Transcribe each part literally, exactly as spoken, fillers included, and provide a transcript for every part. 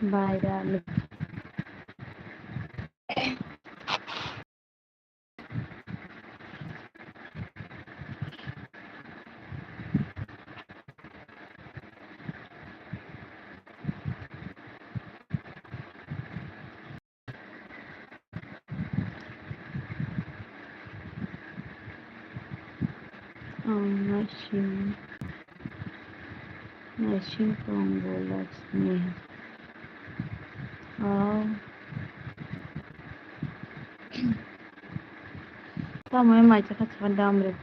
Baira. Ang naising, naising tongo Lakshmi. Oh. Tamo mai chakha chakha dam re.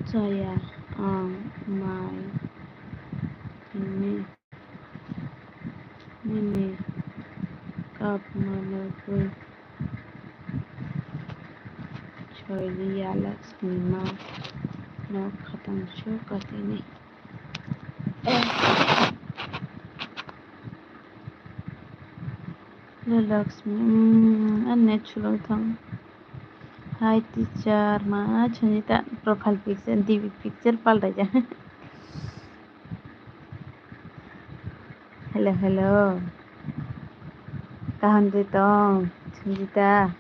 Chaya, ang mai hwnwi nini kap manwi soiliya Lakshmi ma nok khatang su katini. Hello Lakshmi, mm, an net slow thang. Hi teacher, ma Sanjita profile picture, D P picture paltai ja. Hello, hello. Kaham de tong, Sanjita.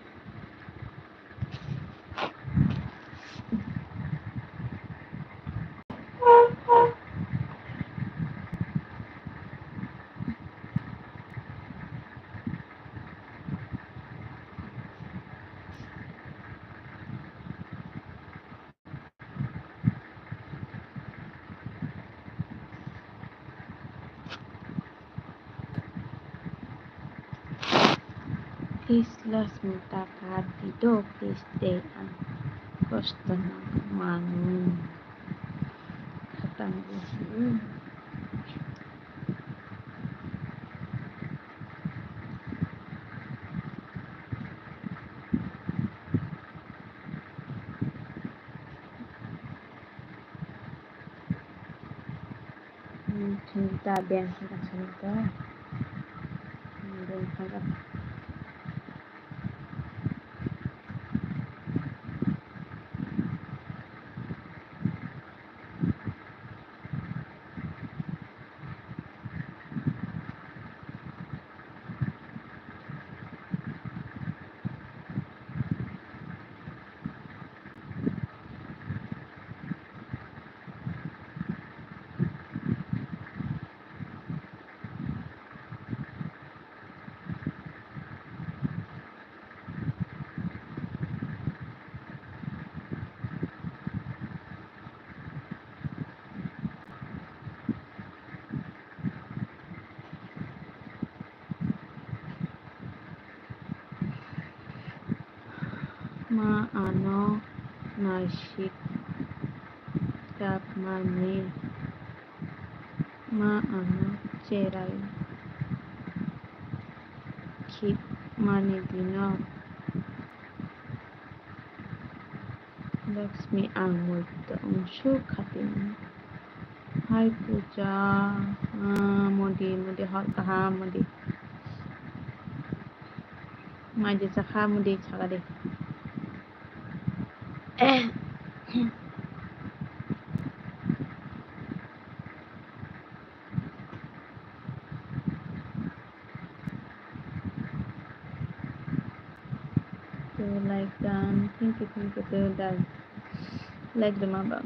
Please Lakshmi, taka dido, please de, ang kosto no manu. Khatang busu. Hmm, chwng ta beng kha sini to. Hmm, beng kha. Ma ano naisik kapmani, ma ano cherai khipmani dino. Lakshmi ang moito wngsu khatini. Hai puja, ah, modi, modi hor kaham modi. Mai de chakha modi chakha de. To like done. Thank you, thank you, to done. Like the mama.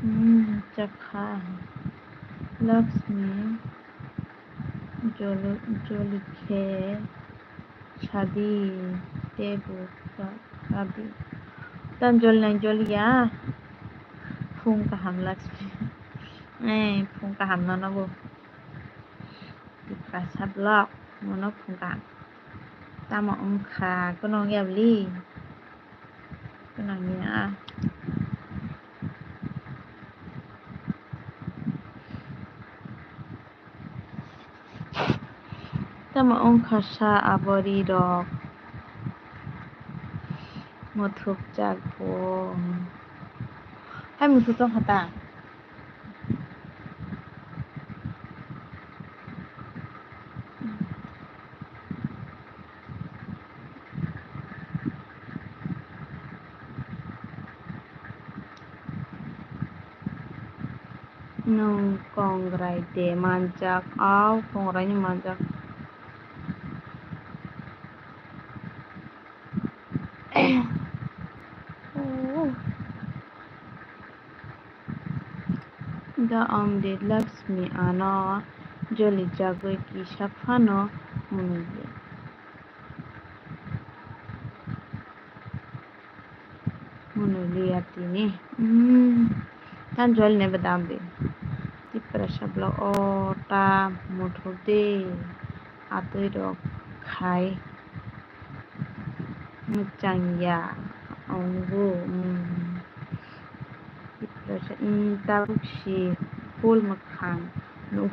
Hmm, chakha. Lakshmi, jolo-, joli khe sadi, tebo ka-, kabi. Tam jol nang jol ya. Phung kaham Laksmi. Eh, phung kaham nono bo. Tiprasa vlog, mono phung kaham. Tamo wngkha, kono wngya bli. Kono wngya. Tamo wngkha sa abori rok. Muthuk jak bo. Hai muthuk tong kha ta. Nwng kongrai de manjak, au kongrai ni manjak. Da Amrit Laksmi ano joli jagwi kisa phano munui. Hwnwi liya tini. Hmm. Tan jol ne badam de. Tiprasa vlog o ta muthuk de. Atwi rok khai. Mwchang ya. Ongbu. Hmm. Tiprasa. Hmm. Tabuk si. Full mwkhang. Nuk.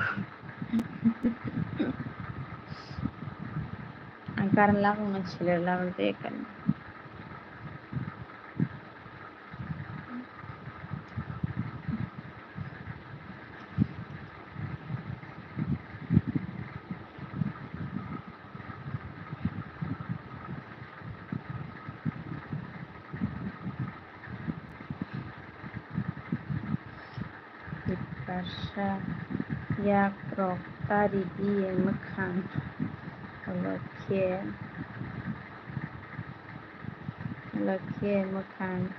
Ang current labangno seler labang tei current. Tiprasa yak rok ta ridi mwkhang ulo khe, ulo khe mwkhang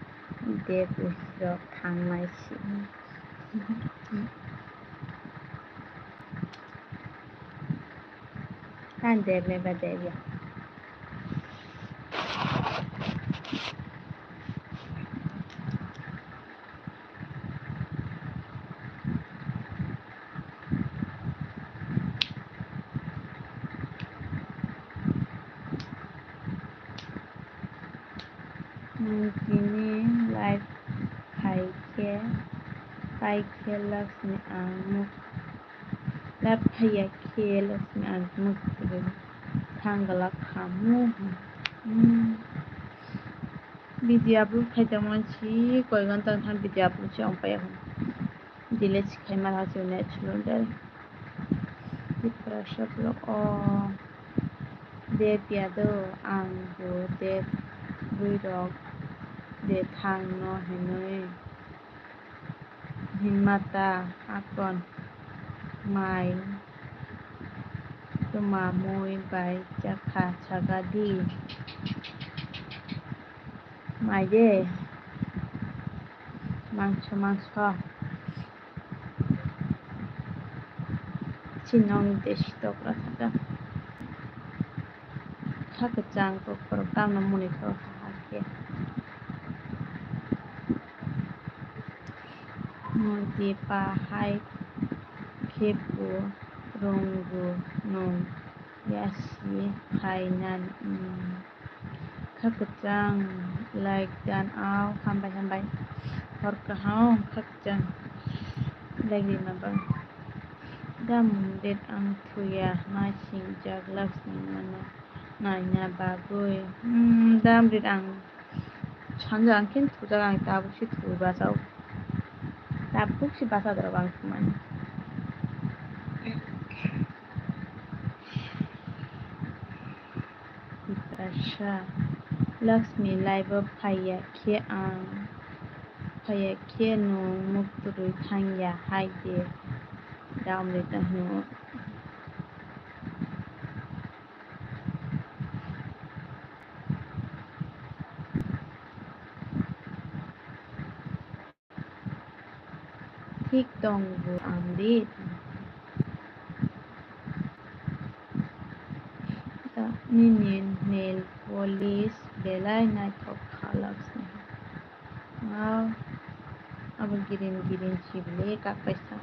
debwi rok thangnai si. Kan debwi ba debwi. Nwng tini live khai khe, pai khe Laksmi ang nuk. Live phaiya khe Laksmi ang nuk twi thang glak kha mu. Hmm. Video upload khai tongmani si koi ghonta wngkha video upload se ong paiya hwn. Delete se khai ma ha se net slow dai. Tiprasa vlog o de piya do ang bo de bui rok de thang no hinwi. Hinmata akon mai twma mui bai chakha sagadi. Mai de mangso mangso. Chinong desi tokra saka. Kha kwchang kok borok tamno muni kha hakhe. Murti pa hai khe bo rwngo nwng yasi phai nani. Kha kwchang like dan ao hambai hambai. Hor kaham kha kwchang like rima bang. Da mundit ang thuya ma singjak Laksmi mano naina bagwi. Hmm, da mundit ang sanja ang khe thujak ang tabuk si thwi bachao. Tabuk si bacha dorok ang thumani. Tiprasa Laksmi live o phaiya khe ang, phaiya khe nwng muktwrwi thangya hai de. Damri ta hino. Thik tong bo ang di. Nini nail polish belai naithok kha Laksmi. Wow. Abo green green chibli kak paisa.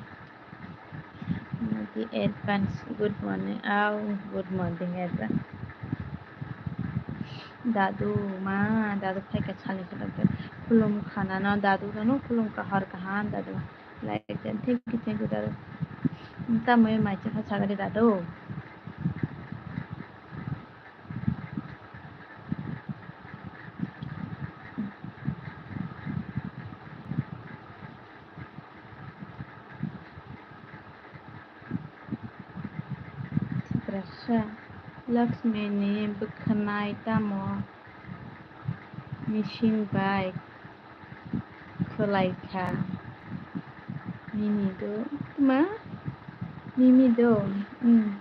Nadi advance good morning. Aw, good morning advance. Dadu ma, dadu phaikha sani khulum khana no dadu no khulum kahar kaham dadu. Like and thank you, thank you dadu. Tamoi mai chakha sagadi dadu. Tiprasa Lakshmi ni bwkhanai tamo machine bai khwlai kha. Mimi do ma? Mimi do. Hmm.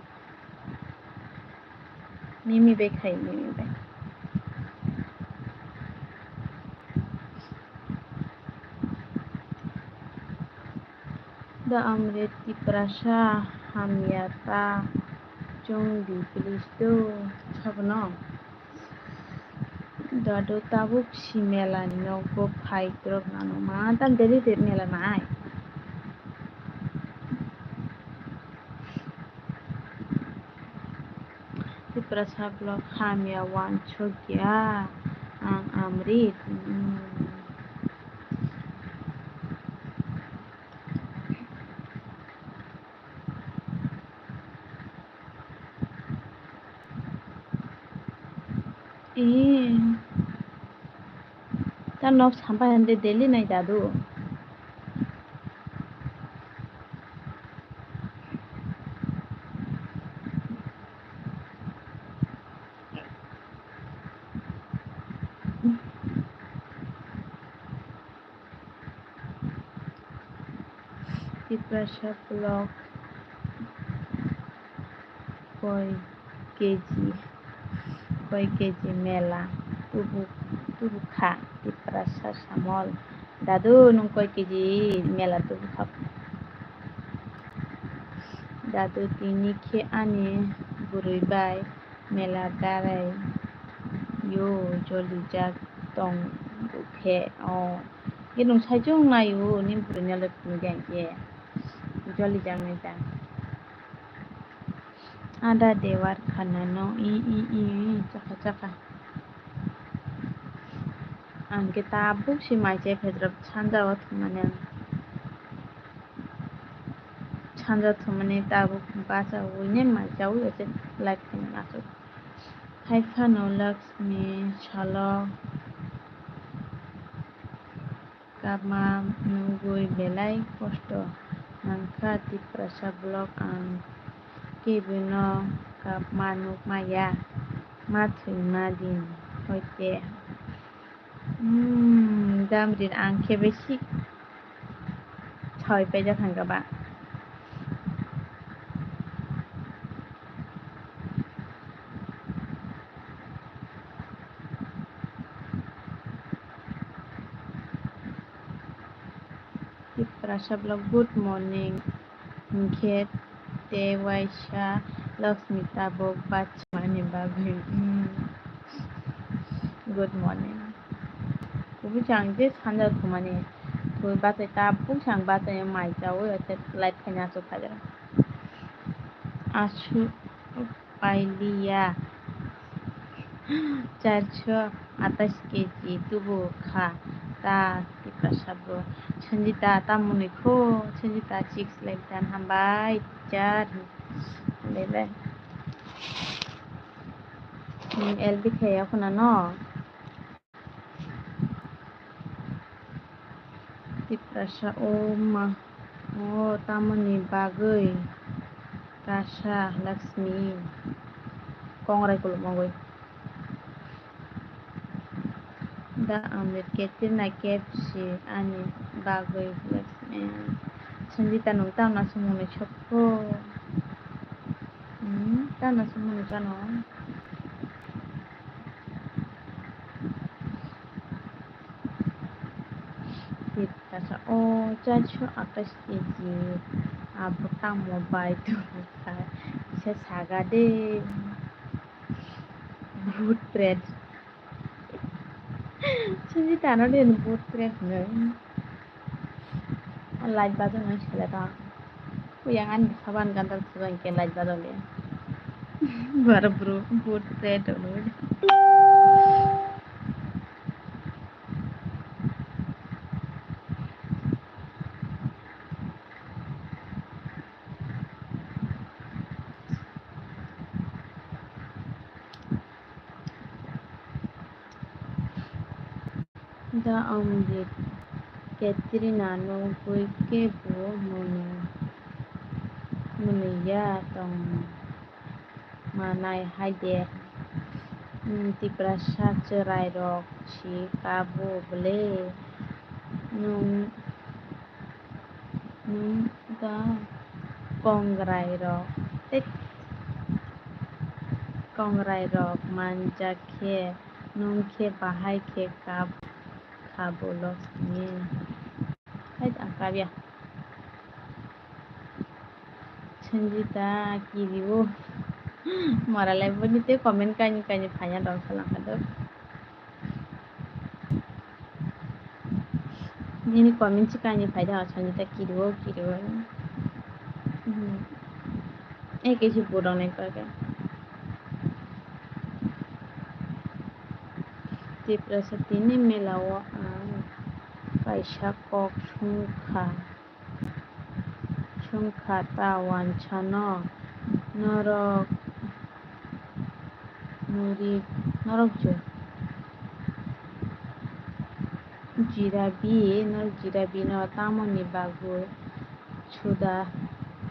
Mimi bai khai, Mimi bai. Da amre Tiprasa hamya ta chwng di please do sabno. Dadu tabuk si mela ni nogo phai torok nano ma tam daily de mela nai. Tiprasa vlog hamya wansukya ang amrit. Hmm. Ee. Ta nok sampai hande daily nai dadu. Tiprasa vlog koi keji, koi keji mela tubu, tubu kha Tiprasa samol. Dadu, nwng koi keji mela tubu kha? Dadu, tini khe ani bwrwi bai mela darai yo, jolijak tong khe o. Khe nwng saichung nai o, ni bwrwi no le phunukya khe jolijak nai ta. Ada dewar khana no i, i, i, i, chakha, chakha. Ang khe tabuk si mai chai phaijrap sanja o thumani ang. Sanja thumani tabuk bacha uine mai chaui ase live kheno aswk. Hai phano Lakshmi salo kapma nugui belai kosto nangkha Tiprasa vlog ang kebino kapma nukmaya ma thwima din hoite. Hmm, damri ang khe besi soi paijak thangkha ba. Tiprasa vlog, good morning. Hinkhe tei waisa Lakshmi tabuk bachmani bagwi. Hmm. Good morning. Kubui chang je sanja thumani. Twi bachai tabuk chang bachai mai chaui ase live khaina aswk phaijak. Aswk. Pailiya. Charso atais keji tubu kha ta Tiprasa bro. Sanjita tamoni kho, Sanjita six like dan hambai char. Bye bye. Nwng L B khaya khuna no? Tiprasa o ma, o tamoni bagwi kasa Lakshmi kongrai kulubmogwi. Da amrit Katrina Kaif si ani bagwi Lakshmi. Sanjita nwng tamo sumungni sokko? Hmm, tamo sumungni chano? Tiprasa o charso atais keji abo tamo bai tongkha kisa saga de. Bhut pret. Sini tano din boot pre hwnwi. Light bajaknai sele ta. Uyang ani saban gandal thubang ke light bajak le. Bara bro boot pre to. Da Omjit, Katrina no bui kebo mwnwi, mwnwi ya tong manai hai de. Hmm, Tiprasa chwrai rok si kabo ble. Nwng Nwng da kongrai rok, tet, kongrai rok manjak khe, nwng khe bahai khe kap, kabo lok sini. Hai, ang kap ya. Sanjita, kiri o. Mora lai boni te comment kaini kaini phaiya dong salang hadok. Nini comment se kaini phaida, Sanjita kiriwo, kiriwo. Hmm. Eke se borok nai kaka. Tiprasa tini mela o ang kaisa kok sungkha. Chwngkha ta wansano norok, nori, norok je jirabi, norok jirabino tamoni bagwi suda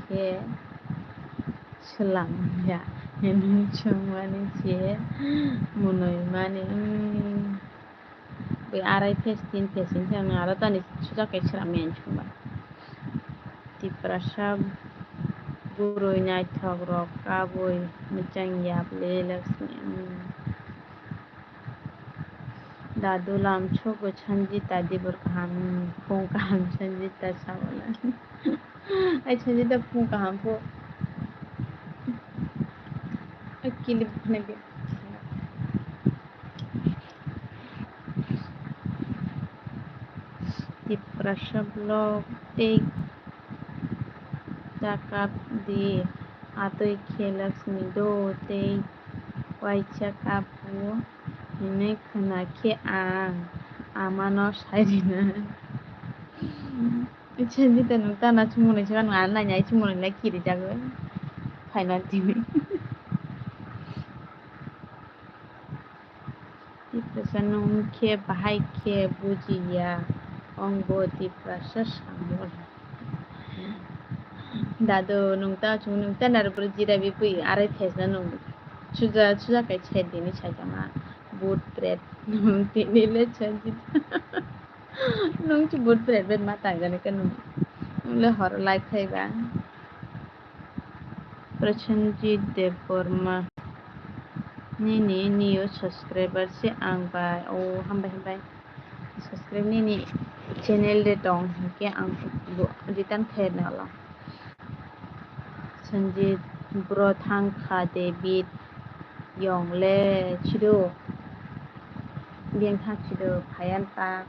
khe swlamya hinwi swngmani se mwnwi mani, hmm. Bui arai phase tin phase wngkhe ang aro tani suja kai sra mensukma. Tiprasa bwrwi naithok rok kabui mwchang yap le Lakshmi. Dadu lam sogo Sanjita dibor kaham, phung kaham Sanjita sabola. Ai Sanjita phung kaham pho. Ai kili phane be. Tiprasa vlog tei chakap di atwi khe Lakshmi do tei waisa kapu hinwi khwna khe ang amano sai rina. Sanjita nwng tana chumui se nang nai nai chumui lai kiri jago phaina tini. Tiprasa nwng khe bahai khe bujiya, ongbo Tiprasa samung. Dadu nwng ta chwng nwng ta narwkbwrwi jira bipui arai phesna nwng suja suja kai se dini saitama but pret nwng tini le Sanjita. Nwng chi but pret bet ma tangjani khe nwng le horo like khai ba. Prasenjit Debbarma. Nini new subscriber se ang bai. O, hambai, hambai. Subscribe nini channel de tong hinkhe ang bo return khairna wala. Sanjit bro thang kha David yong le chido. Biyang thang chido phayan ta.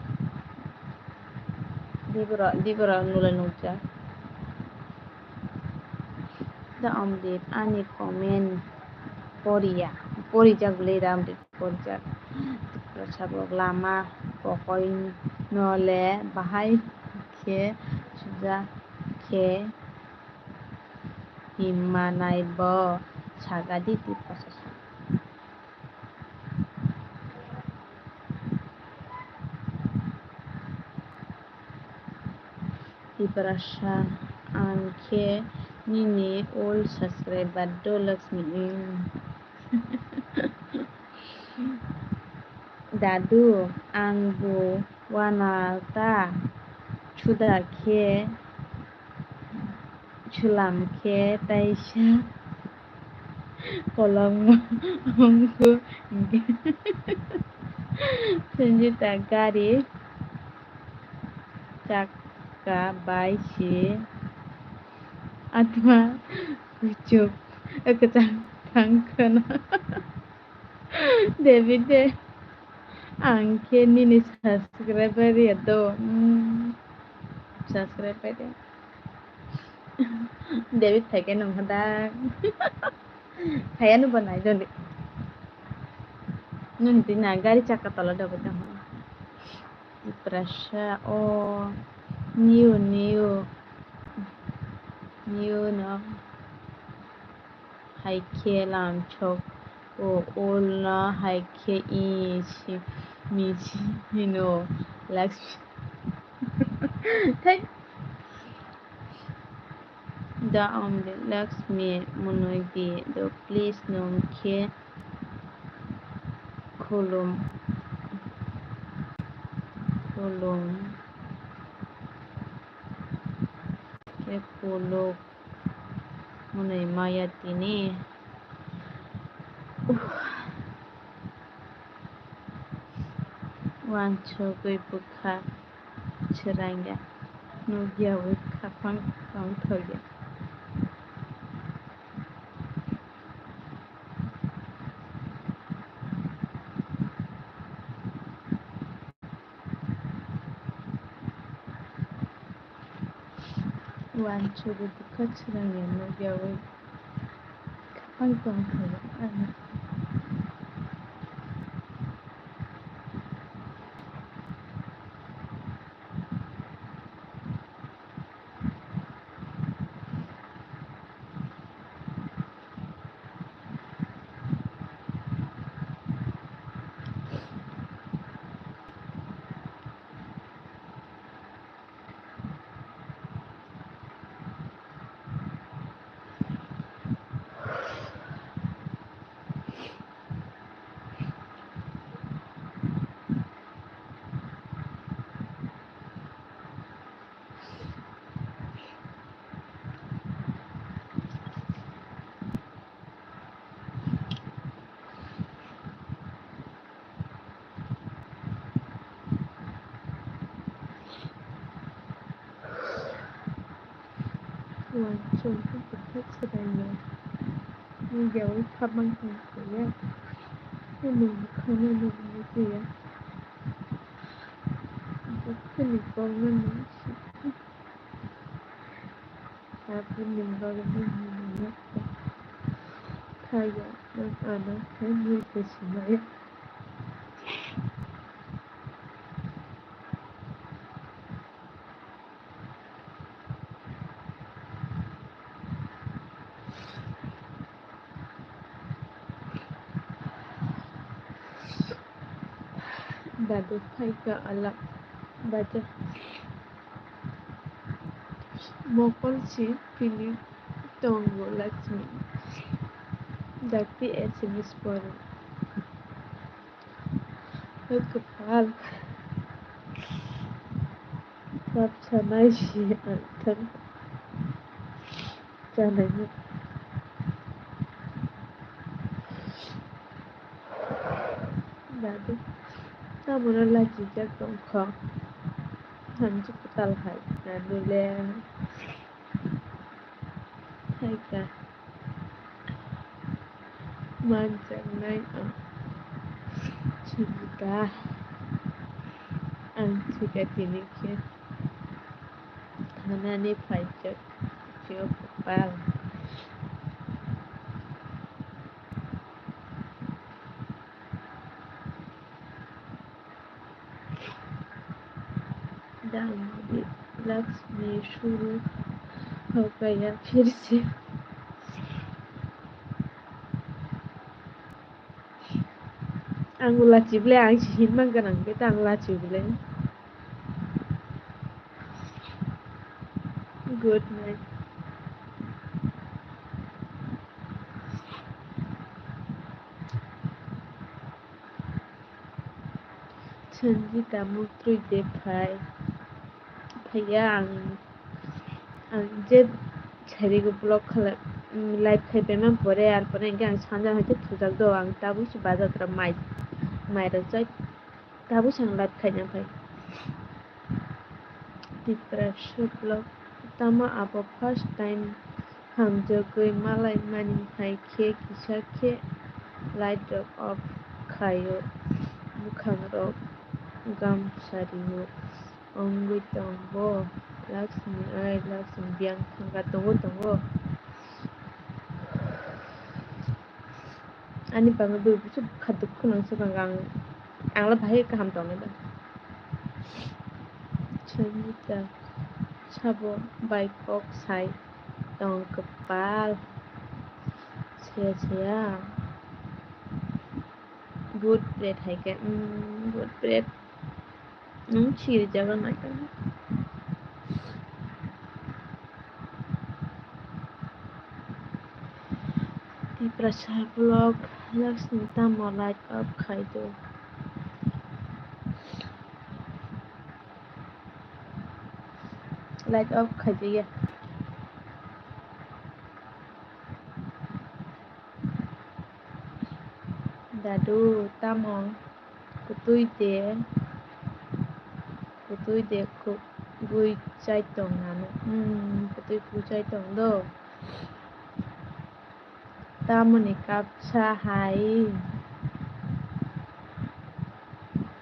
Dibro, dibro nula nukja. Da Amrit ani comment poriya, porijak le da Amrit porijak. Tiprasa rok lama pokoi no le bahai khe suja khe himma nai bo sagadi Tiprasa. Tiprasa, ang khe nini old subscriber do Lakshmi. Dadu, ang bo wana ta suda khe. Chwlam khe taisa kolokma wngkhu hinkhe Sanjita gari chakka bai se atma kuchuk kwchang thang khwna. David de Ang khe nini subscriber ya do. Hmm. Subscriber ya. David phaikhe nung kha da. Phaiya no bo nai jodi. Nung twi na gari chakka tola dobo tong. Pressure o new new new no. Hai khe lamchok o, ulno hai khe i si, mi si hino Lakshmi. Thai. Da om de Lakshmi munoi di do please nung khe khulum khulum khe khuluk. Mwnwi maya tini. Uansugwi bwkha swrangya, nukyaui khaphang tongthokya. Uansugwi bwkha swrangya nukyaui khaphang tongthokya. Uansugwi bwkha swrangya nukyaui khaphang tongthokya. Ani bwkhano nuknai khe ya. Bwkhani kokno nuknai khe ya. Aboni bagwi nini nokha thaiya, nwng ano khe mui kwchwmaya. Dadu phaikha ala baja. Mokol si pili tongo Lakshmi. Dakti S M S poro. Hai kwpal. Kap sanai si ang thang. Chanai no. Dadu. Tamono lachijak tongkho. Hamjwk kwtal hai. Nanule. Hai ka. Manjaknai ang. Chini da. Ang chika tini khe. Thanani phaijak. Chio kwpal. Dam di Lakshmi shuru ho gaya phir se. Ang lachi ble, ang si hin mang ganang be ta ang lachi ble. Good night. Sanjita muktwi de phai. Phaiya ang, ang je sari go block khala, mm, live khai phaima pore, ar pore hwnkhe ang sanja hai khe thujak do, ang tabuk se baja tra mai, mai rok chai tabuk se ang live khaina phai. Tiprasa vlog tamo abo first time hamjagwi malai mani hai khe kisa khe light rok off khaio. Bwkhangrok gamsari wngwi tongo. Laksmi, ai Laksmi, biyang thangkha tongo, tongo. Ani bagwi bwswk bwkha dukhu nang swkang ang, angla bahai kaham tongnai ba. Sanjita sabo bai kok sai tong kwpal. Saya, saya. Good bread hai khe, mm, good bread. Nwng siri jaga nai khe. Tiprasa vlog, Laksmi tamo light off khai do. Light off khai do ya. Dadu, tamo? Kwtwi de, kwtwi de, kwgwi chai tong nano. Hmm, kwtwi kwgwi chai tong do. Tamoni kapsa hai.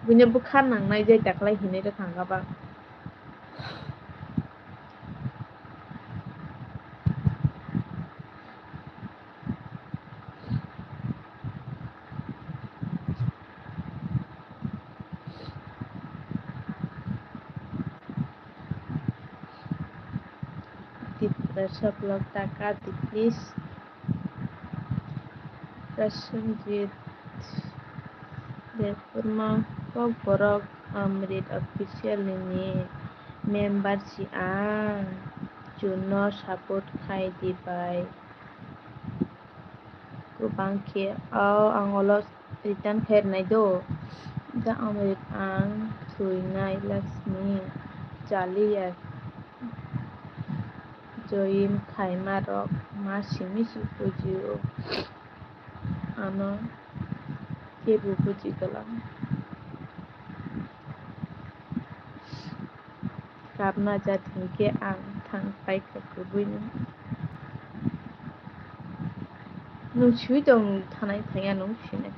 Buino bwkha nangnai jai daklai hinwi rwkha kha ba. Tiprasa vlog taka di, please. Prasenjit Debbarma, Kokborok Amrit Official ni member si ang, chuno support khai di bai. Kwbang khe, o, ang olo return khairnai do. Da Amrit ang thwinai Laksmi chaliya join khaima rok ma simi si bujio. Ano kebo buji kwlang. Kapna jat hinkhe ang thang paikha kwbwino. Nwng sui tong thanai thangya nwng sinai.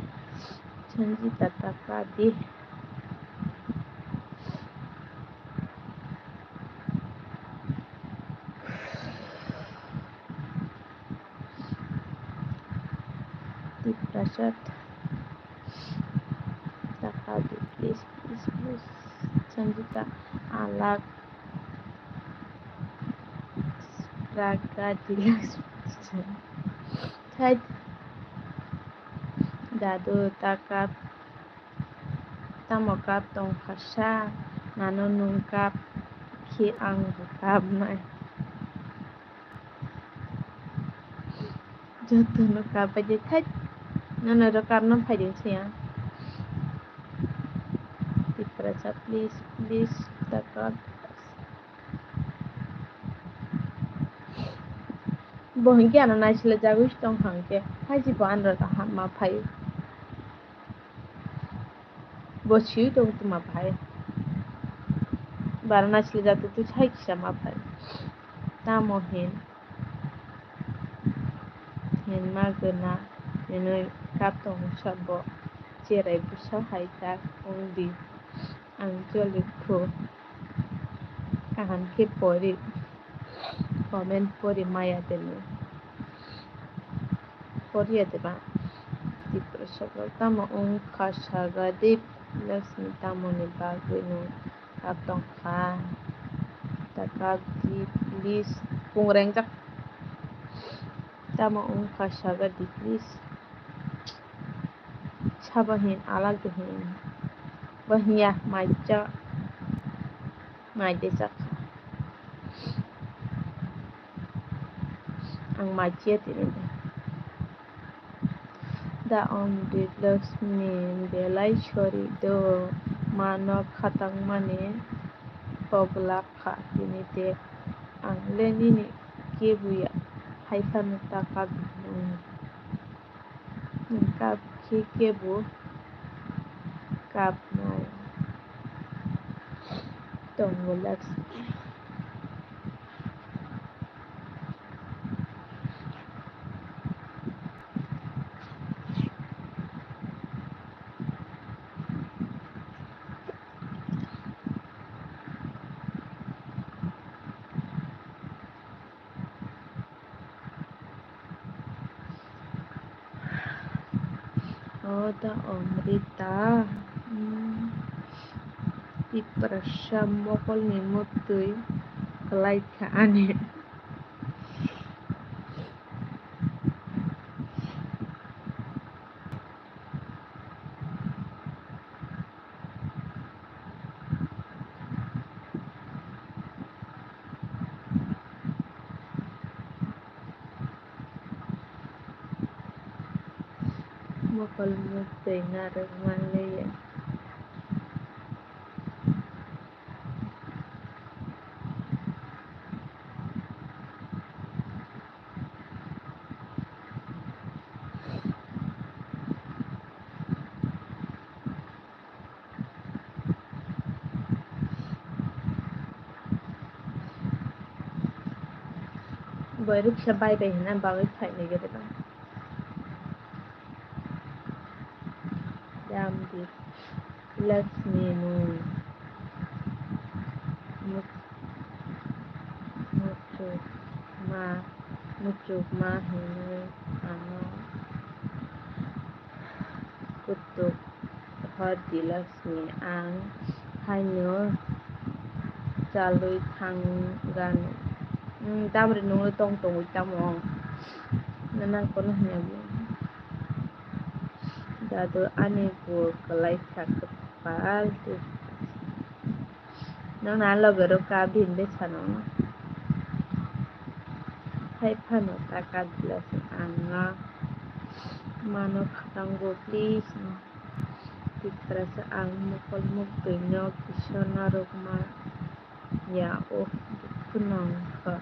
Sanjita taka di. Tiprasa taka di, please, please, please. Sanjita alak raga di. Thai dadu taka. Tamo kap tong phasa, nano nwng kap khe ang bo kapnai. Jotono kap bai de thai, nono ro kapna phai de se ya. Tiprasa, please, please, da kap. Bo hinkhe ano naisle jagwi tong hang khe, hai si bo ano kaham ma phai. Bo sui tong tuma bai. Bara naisle jatu tu sai kisa ma phai. Tamo hin. Hin ma gana. Hinwi kap tong sabo. Cherai busa hai tak wng di. Ang joli kho. Kaham khe pori. Comment pori maya de ni. Poriya de ba. Tiprasa vlog tamo wng kha saga di, Laksmi tamoni bagwi nwng kap tong kha. Da kap di please. Pungreng jak. Tamo wng kha saga di please. Sabo hin alak de hin. Bo hiya mai cha. Mai de chakha. Ang mai chiya tini de. Da Amrit Laksmi belai sori do mano khatang mani pogla kha tini de. Ang le nini kebuya hai phano taka bini. Kap khe kebo kapnai tongo Laksmi. O da Amrita, hmm, Tiprasa mokolni muktwi kwlai kha ani. Mokol muktwi narwk manliya. Bwrwi kisa bai bai hwnna bagwi phainai gede ba. Yamdi Lakshmi nung muchuk ma, muchuk ma hwnwi ano kutuk hor di Lakshmi, ang haino chalwi thangani. Hmm, tamri nungwi tong tongwi tamo? Nanang kono hwnwi. Dadu ani bo kwlai kha kwpal. Nang na loge ro ka bini besa no. Hai phano taka glass ang na mano khatango please. Tiprasa ang mokol muktwi no kisa narwk ma ya o dukhu nang kha.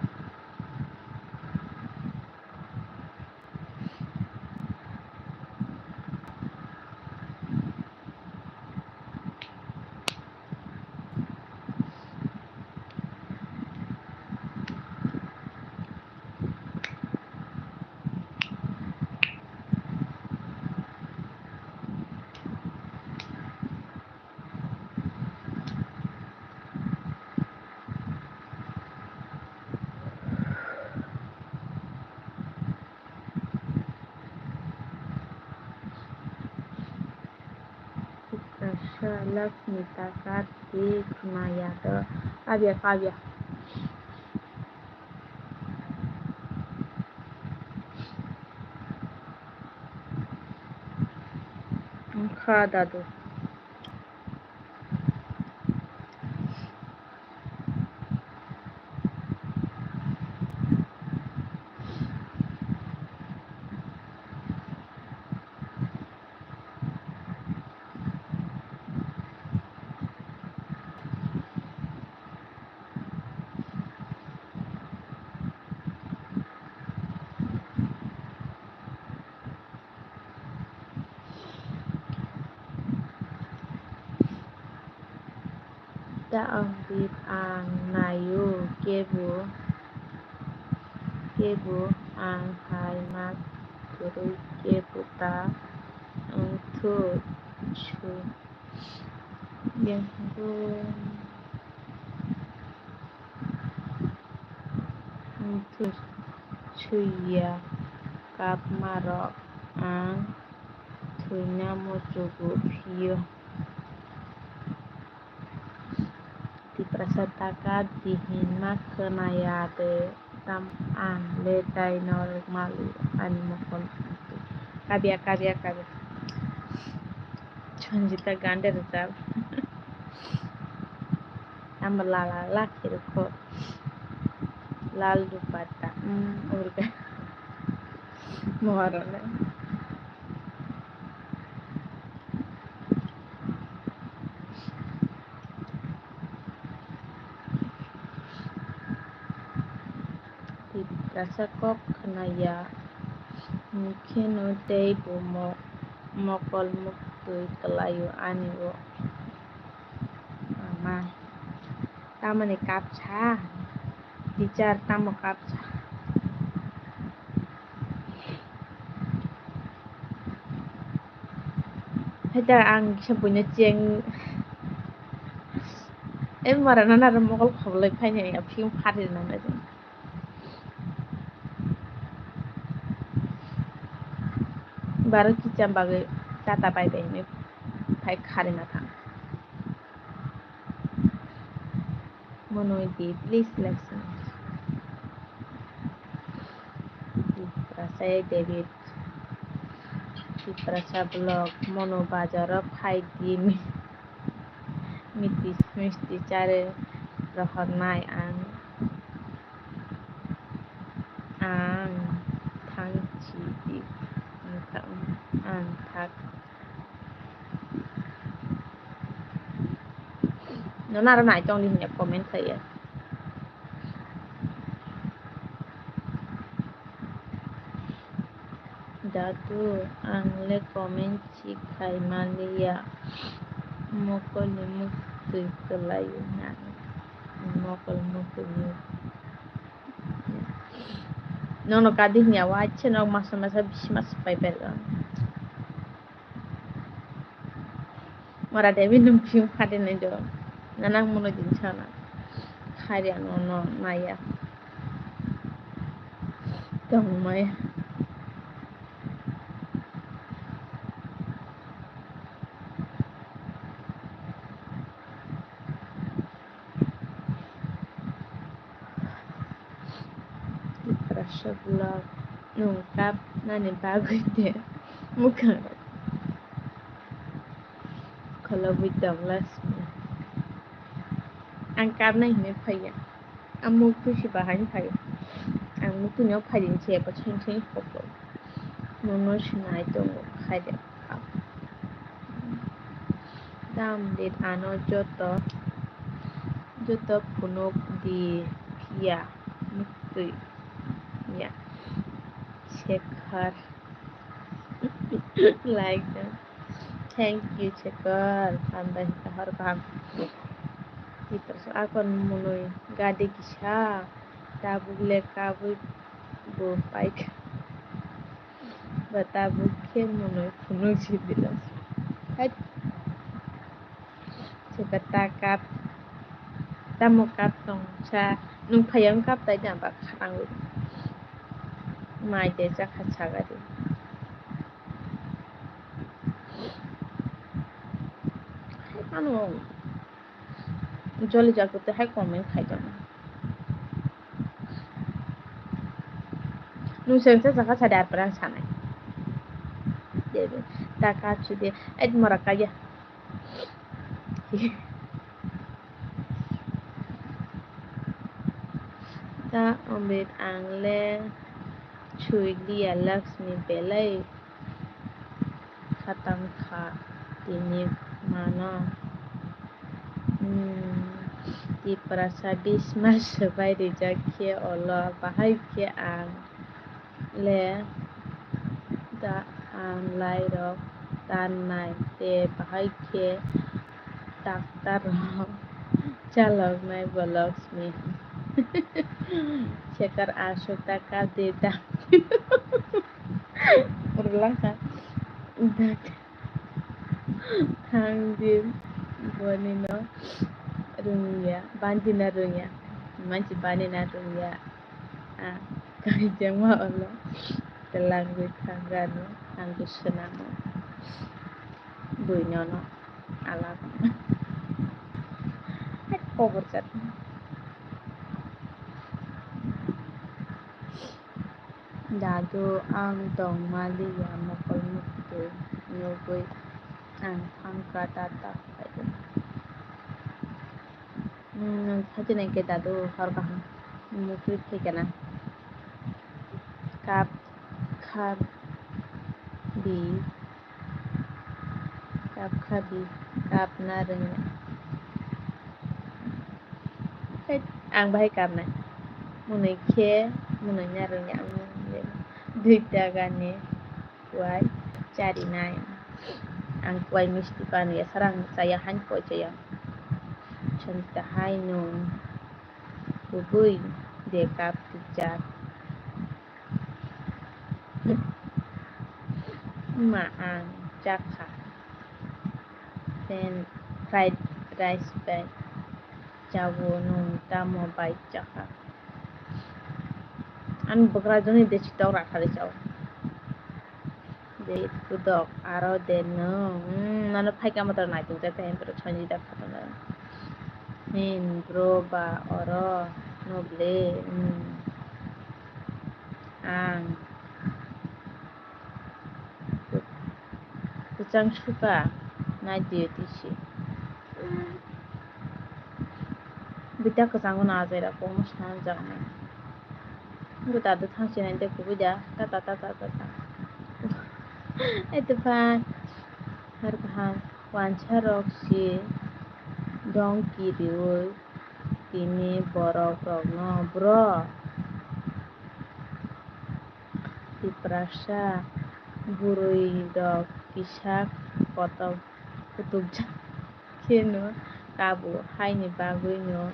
Tiprasa Lakshmi taka di khwnaya do. Abya kabya. Wngkha dadu. Da ang bit ang naio kebo, kebo ang hai ma kwrwi kebo ta wngthok su. Yang bo wngthok suiya kapma rok ang thwina muchugo phio. Tiprasa taka di hinma khwnaya de tam ang le tai norok mali ani mokol. Kabya, kabya, kabya. Sanjita gande rwchap. Tamo lala lakhi rwkho. Lal dupatta. Mm, urga. Moharane. Tiprasa kok khwnaya, hwnkheno tei bo mo-, mokol muktwi kwlaio ani o ama. Tamoni kapsa, teacher tamo kapsa. Haida ang kisa buino cheng. E mara nana ro mokol khobolai phaini ya phim phari nana. Baro kicham bagwi Tata bye bye hinwi phai kharima thang. Monoi di, please, Lakshmi. Tiprasa David, Tiprasa vlog, Mono bazaro phai di, mi-, misti misti chare rohornai ang, ang thang chi di, ang thang, ang thak. Nono aro nai tongdi hinya comment khlaiya. Dadu, ang le comment si khai manliya. Mokol ni muktwi kwlai na. Mokol muktwi ni. Nono kadi hinya wa, acha nok masa masa bisi masa pai pai. Mara debi nung phim khade nai do. Nanang mono din sana. Khari ano no naya. Tong maya. Tiprasa vlog, nwng kap nani bagwi de mwkhang rok kholobwi tong lasmani. Ang kapnai hinwi phaiya, ang muk pusi bahai phaiya, ang muk puino phaidi se ebo seng seng koklo nono sinai tongo khaide. Dam dit ano joto, joto phunuk di phiya muktwi ya. Shekhar. Like them. Thank you, Shekhar. Hambai hor kaham. Tiprasa akon monoi gade kisa. Tabuk le kabui bo paikha. Ba tabuk khe monoi phunuk si bilo. Hai. Chwkha ta kap. Tamo kap tong sa. Nwng phaiya wng kap tai da ba kharangwi. Mai de chakha sagari. Ano joli jago te hai comment khai tong. Nwng sengsa chakha sadi ar parang sanai. Debe, ta kap si de. Ait mora kaya. Ta Amrit ang le sui liya Lakshmi belai khatang kha tini mano. Hmm, Tiprasa bisma swbai rijak khe olo bahai khe ang le da ang lairok tannai tei bahai khe daktar rok chaloknai bo Lakshmi. Shekhar aswk ta kap di da. Urlaka. Thang di boni no rwngya, bandina rwngya, manchi bandina rwngya. Ah, kaijama olo telangwi thangano, ang swnamo. Buinono alak. Hai kobor jat. Dadu, ang tongmaliya mokol muktwi nugwi ang phangkha tata khaidi. Hmm, sachi nai khe dadu hor kaham muktwi phaikha na. Kap kha bi. Kap kha bi, kap na rwngya. Hei, ang bahai kapnai. Mwnwi khe, mwnwi na rwngya ang. Dui taka ni kuai chari nai. Ang kuai misti pan ya sarang chaya han kuai chaya. Chanta hai no. Kubui de kap teacher. Ma ang chakha. Then fried rice bai chawo nwng tamo bai chakha. Ani bwkra joni de chitok rakhari chao. Debit kudok aro de nwng. Hmm, nono phaikha motor naitukjak khe, him, bro, Sanjita khatungna. Him, bro, ba oro no ble. Hmm. Ang. Kwchang suka nai diyo tisi. Bita kwchango na ajai ra kokno sanjak nai. Bo dadu thang sinai de kubui da. Ta ta ta ta ta ta. Eto phan. Har kaham. Wansa rok si dong kiriui tini borok rokno bro. Tiprasa bwrwi rok kisa kotor kutukjak kheno kabo, haini bagwino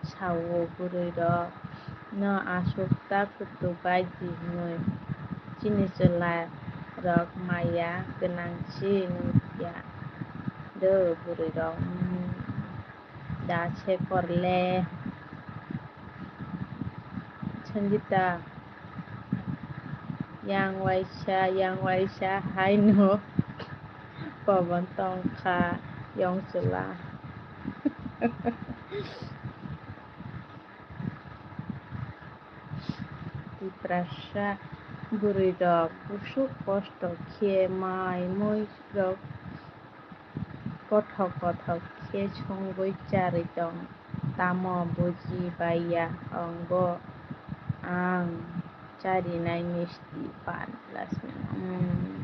sao bwrwi rok no aswk ta kutuk bai di hinwi. Chini chwla rok maya gwnang si nukya do bwrwi rok. Da se korle. Sanjita, yang waisa, yang waisa, haino. Pobon tongkha, yong chwla. Tiprasa bwrwi rok busuk kosto khe mai mui rok kothok kothok khe songwi charwi tong, tamo buji baiya ongbo ang charinai misti pan lasmino. Hmm,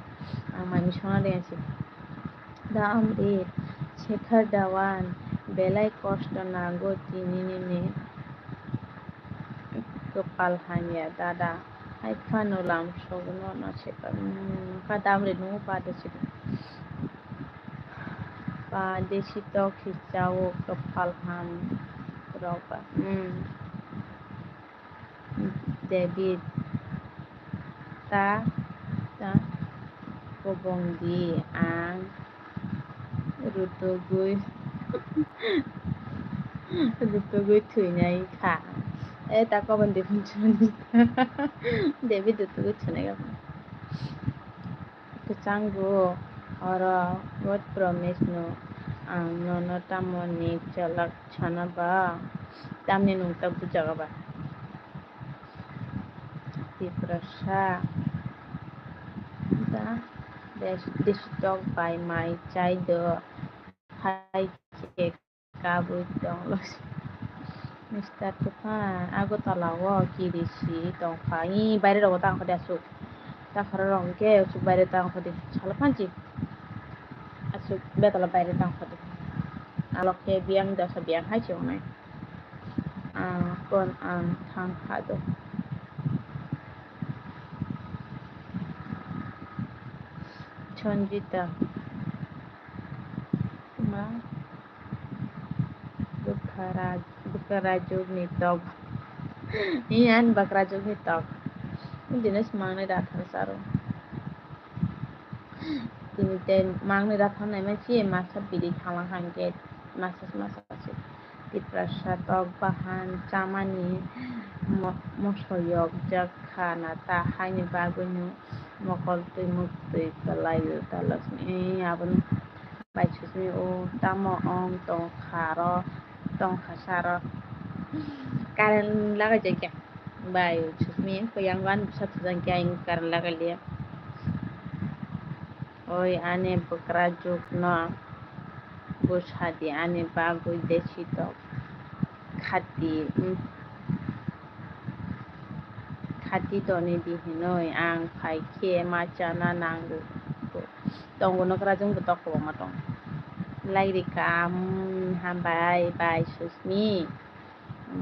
ang mai misongna de asi. Da Amrit, Shekhar Dhawan, belai kosto nago tini nini kwpal hamya dada. Hai phano lam sogno no Shekhar, hmm, pa da Amrit nungo pa de sidi. Pa desi tok si chao kwpal ham rok ba. Hmm. David, ta, ta, kobong di ang rutugui, rutugui thwinai kha. E ta kobong di phunchuni. David rutugui thwinai kha. Kwchangbo oro God promise no ang nono tamo ni chalak sana ba? Tamni nwng ta bujago ba? Tiprasa da des-, desi tok bai mai chai do hai khe kabui tong los. Mister Tuphan, Agartala o kiri si tong kha. Ih, baire rogo tang kha de asuk. Ta khoro rong ke asuk baire tang kha de. Salo phanchi. Asuk betala baire tang kha de. Alok ke biang dasa biang hai se onai. Ang kon ang thang kha do. Sanjita. Ma. Bwkra, bwkrajwkni tok. Iyan bwkrajwkni tok. Jinis mangnwi rathar saro. Tini tei mangnwi rathar naima si masa bidi thala hangke masa masa si. Tiprasa tok bahan chamani mo-, moso yokjak kha na ta haini bagwino mokol twi muktwi kwlaio ta Lakshmi. Ee, abono bai Susmi o tamo ong tong kha ro, tong kha sa ro. Current lagai jakya bai Susmi, ko yang wan bwsa thajak khe ang current lagai liya. Oi ani bwkrajwkno bwsa di ani bagwi desi tok khati, mm, khati toni di hinwi ang phai khe ma chana nango. Tongo nokra jwng bo tok kwbangma tong. Lairika, mm, hambai bai Susmi.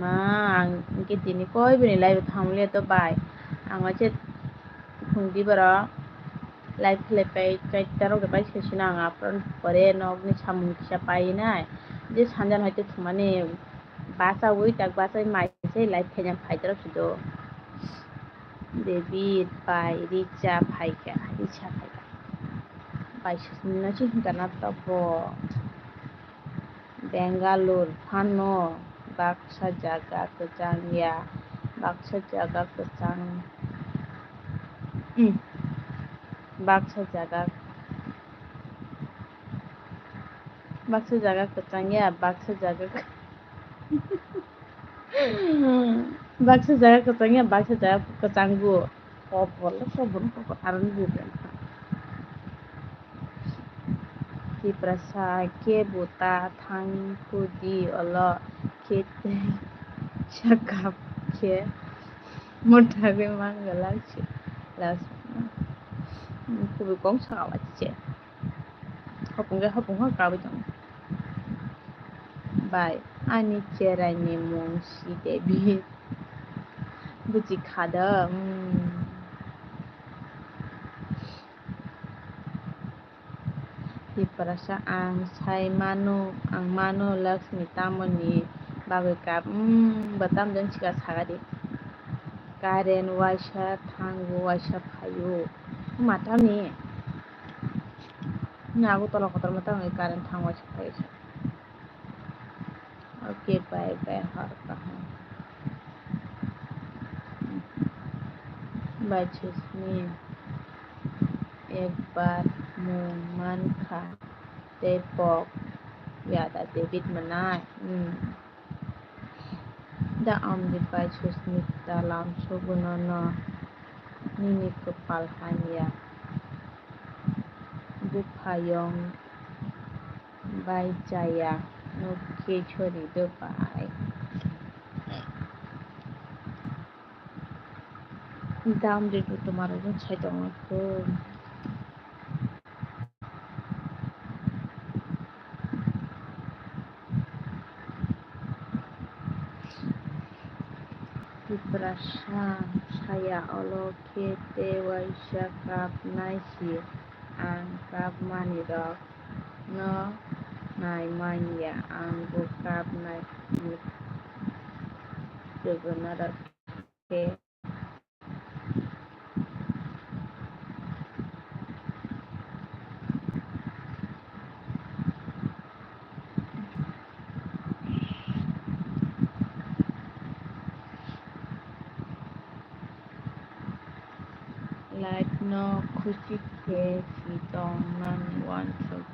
Ma, ang hwnkhe tini koi bini live o thangmani to bai. Ang waise phung di borok live khlai pai, chaita rok bai se sino ang apron pore nokni samung kisa pai nai. Je sanjan hoite thumani bachaui tak bachai mai se live khaina phai dorok sido. David bai Richa phaikha, Richa phaikha. Bai se sino se hwnkha na to bo. Bangalore phano baksa jaga kwchang ya, baksa jaga kwchang. Hmm. Baksa jaga, baksa jaga kwchang ya, baksa jaga, baksa jaga kwchang ya, baksa jaga kwchang bu. Kobor le kobor, kobor, aro ni bu. Tiprasa kebo ta thang kudi olo khe tei sakap khe motha khe mangala se las kubui kong sakala se hopung khe hopung khe kabui tongo bai ani cherai ni mung si David buji kha do. Tiprasa ang sai mano, ang mano Laxmi tamoni bagwi kap, umm, bo tamjani sika sagadi. Karen waisa thango, waisa phaio. Matani. Nago tola kotorma tamoni karen thang waisa phaio. Okay, bye bye, har kaham. Bai chusni ekbar mung mankha tei pok yada David mwnai. Hmm. Da amri bai chusni ta lamsogo nono nini kwpal hamya buphayong. Bai chaya, nukhe chori do bai. Dam de tu tomar ujung sai tongo ko. Tiprasa saya olo khe tei waisa kap nai si ang kap mani rok. No nai man ya, ang bo kap nai jogono rok khe. Light no khuchik khe si tong nani uansuk.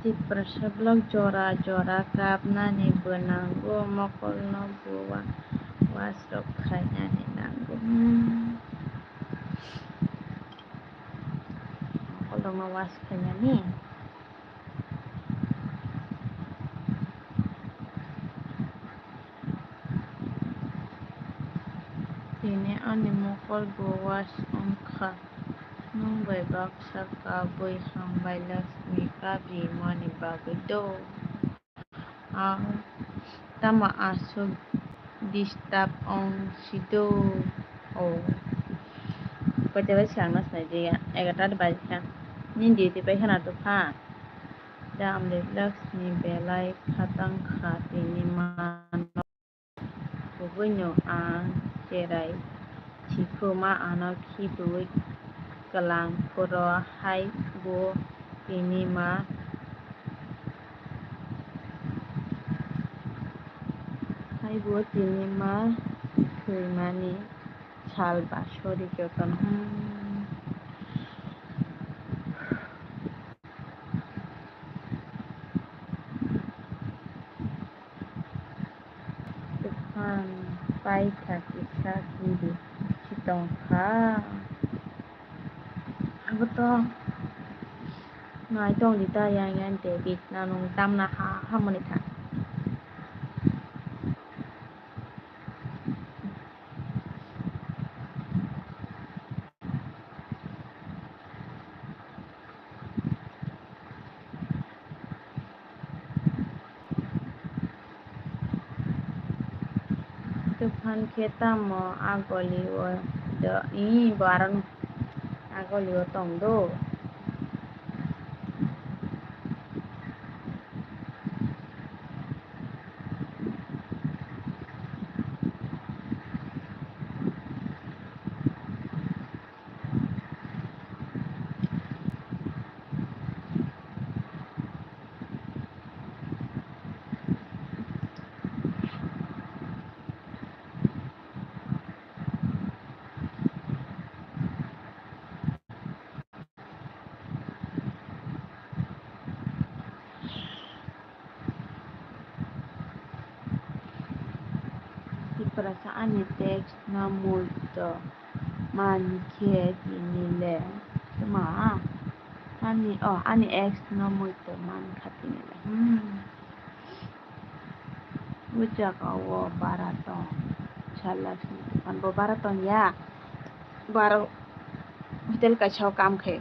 Tiprasa vlog jora jora kapnani bwnango mokolno bo wa-, was rok khainani nango. Hmm. Mokolrokno was khainani. Tini ani mokol bo was wngkha. Nwng bai baksa kabwi hambai Laxmi kabimani bagwi do. Ang tamo aswk disturb wng si do. O. Koita bai swkang no sinai di ya. Egarta baji kha. Nini duty pai khana to pha. Da amde Laxmi belai khatang kha tini mano. Kubui no ang cherai sikhuma ano khibiui kwlang phuru hai bo tini ma, hai bo tini ma thwimani sal ba sori jotono. Hmm. Tufan paikha kisa kiri si tongkha. Abo to nai tongdi ta yang yang David na nung tamna ha hamoni kha. Tufan khe tamo a goli o do, i bo aro no agoli o tong do. Tiprasa ani text no muitu man khe tini le tma ani, oh, ani ex no muitu man kha tini le. Hmm. O jaga o bara tong. Salak sini dokan bo bara tong ya. Bara hotel kaisa o kam khe.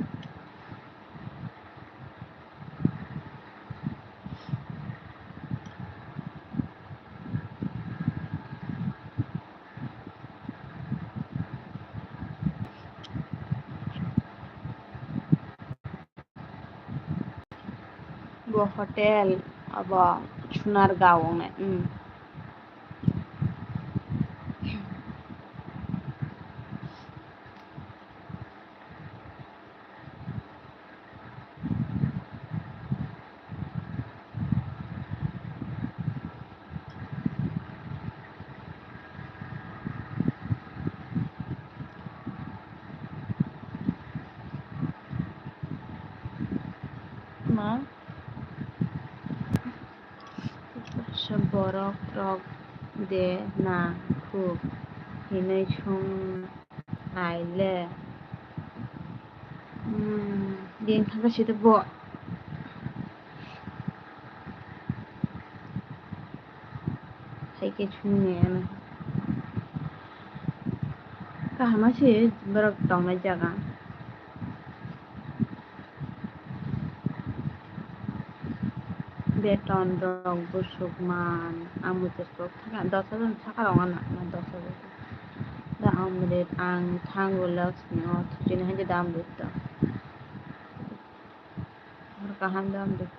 Bo hotel abo Sunargaon wngnai. Hmm. Ma? Borok rok de na khuk hinui sung nai le. Hmm, bini thangka side bo. Hai khe sung nai ano. Kaham se borok tongnai jaga. Beton rok bwswk man, ang mwchastok thangkha, dos hajar ni saka rok wngna, dos hajar. Da ang mwrwk, ang thango Lakshmi o thwchinai hai khe da ang mwrwk to. Hor kaham da ang mwrwk.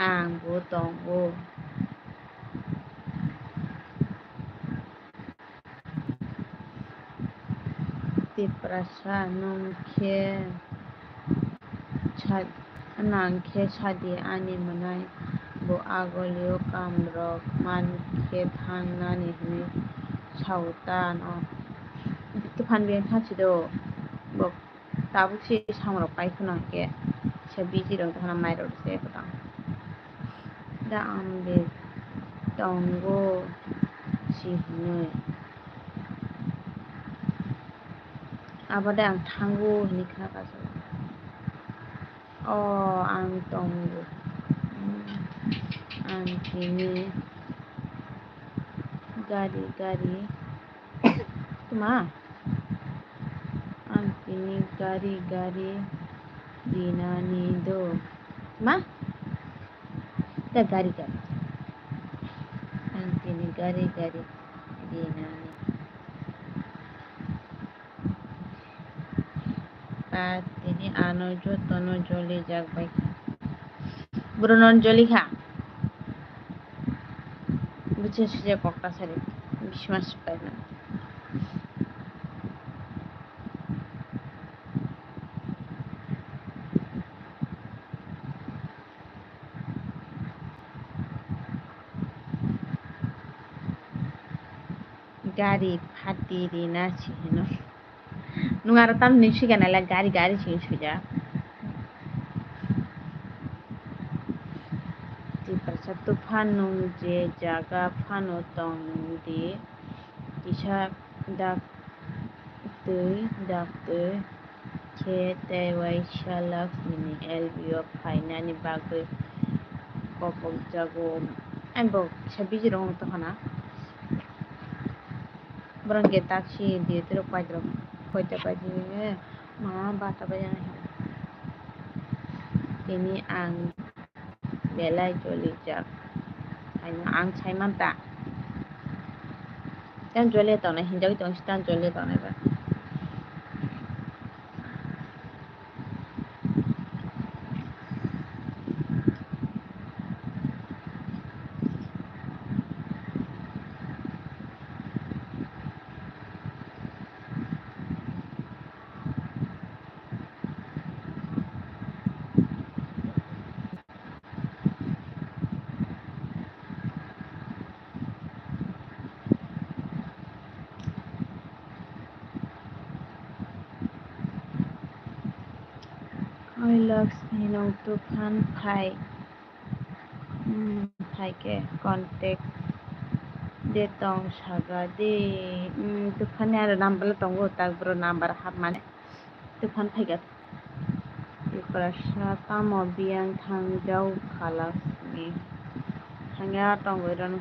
Ang bo tongo. Tiprasa nwng khe sa-, nang khe sadi ani mwnai bo agolio kamrok man khe thangnani hwnwi sao ta no. Tuphan bini thansi do bo. Tabuk se samrok pai kheno hwnkhe se busy rok tongkhana, mai rok se kwtal. Da ang de tongo si hinwi. Abo de ang thango hinwi khna kasao. O, ang tongo. Ang tini gari, gari. Tma? Ang tini gari, gari rinani do. Tma? Da gari, gari. Ang tini gari, gari rinani. Ba tini ano jotono jolijak bai kha. Bwrwino jolikha. Bwswk swijak kok ta sari. Bisma sipai na. Gari phati rina si hino. Nwng aro tamni swikha nailai gari gari si swijak. Tiprasa tuphan nwng je jaga phano tong di kisa dak twi dak twi khe tei waisa Lakshmini L B o phainani bagwi kopokjago. Ani bo kisa busy rok wng tongkha na. Borok hwnkhe taksi duty rok paidrok koita baji ma bata baji. Tini ang belai jolijak. Haino ang sai manta. Tan jole tongnai hinjagwi tong si tan jole tongnai ba. Oi Laksmi, nwng tuphan phai. Hmm, hai khe contact de tong saga de. Hmm, tuphan ni aro number tongo, tak bro number hapmani. Tuphan phai khe. Tiprasa tamo biyang thangjao kha Laksmi. Thangya tongwi rwno.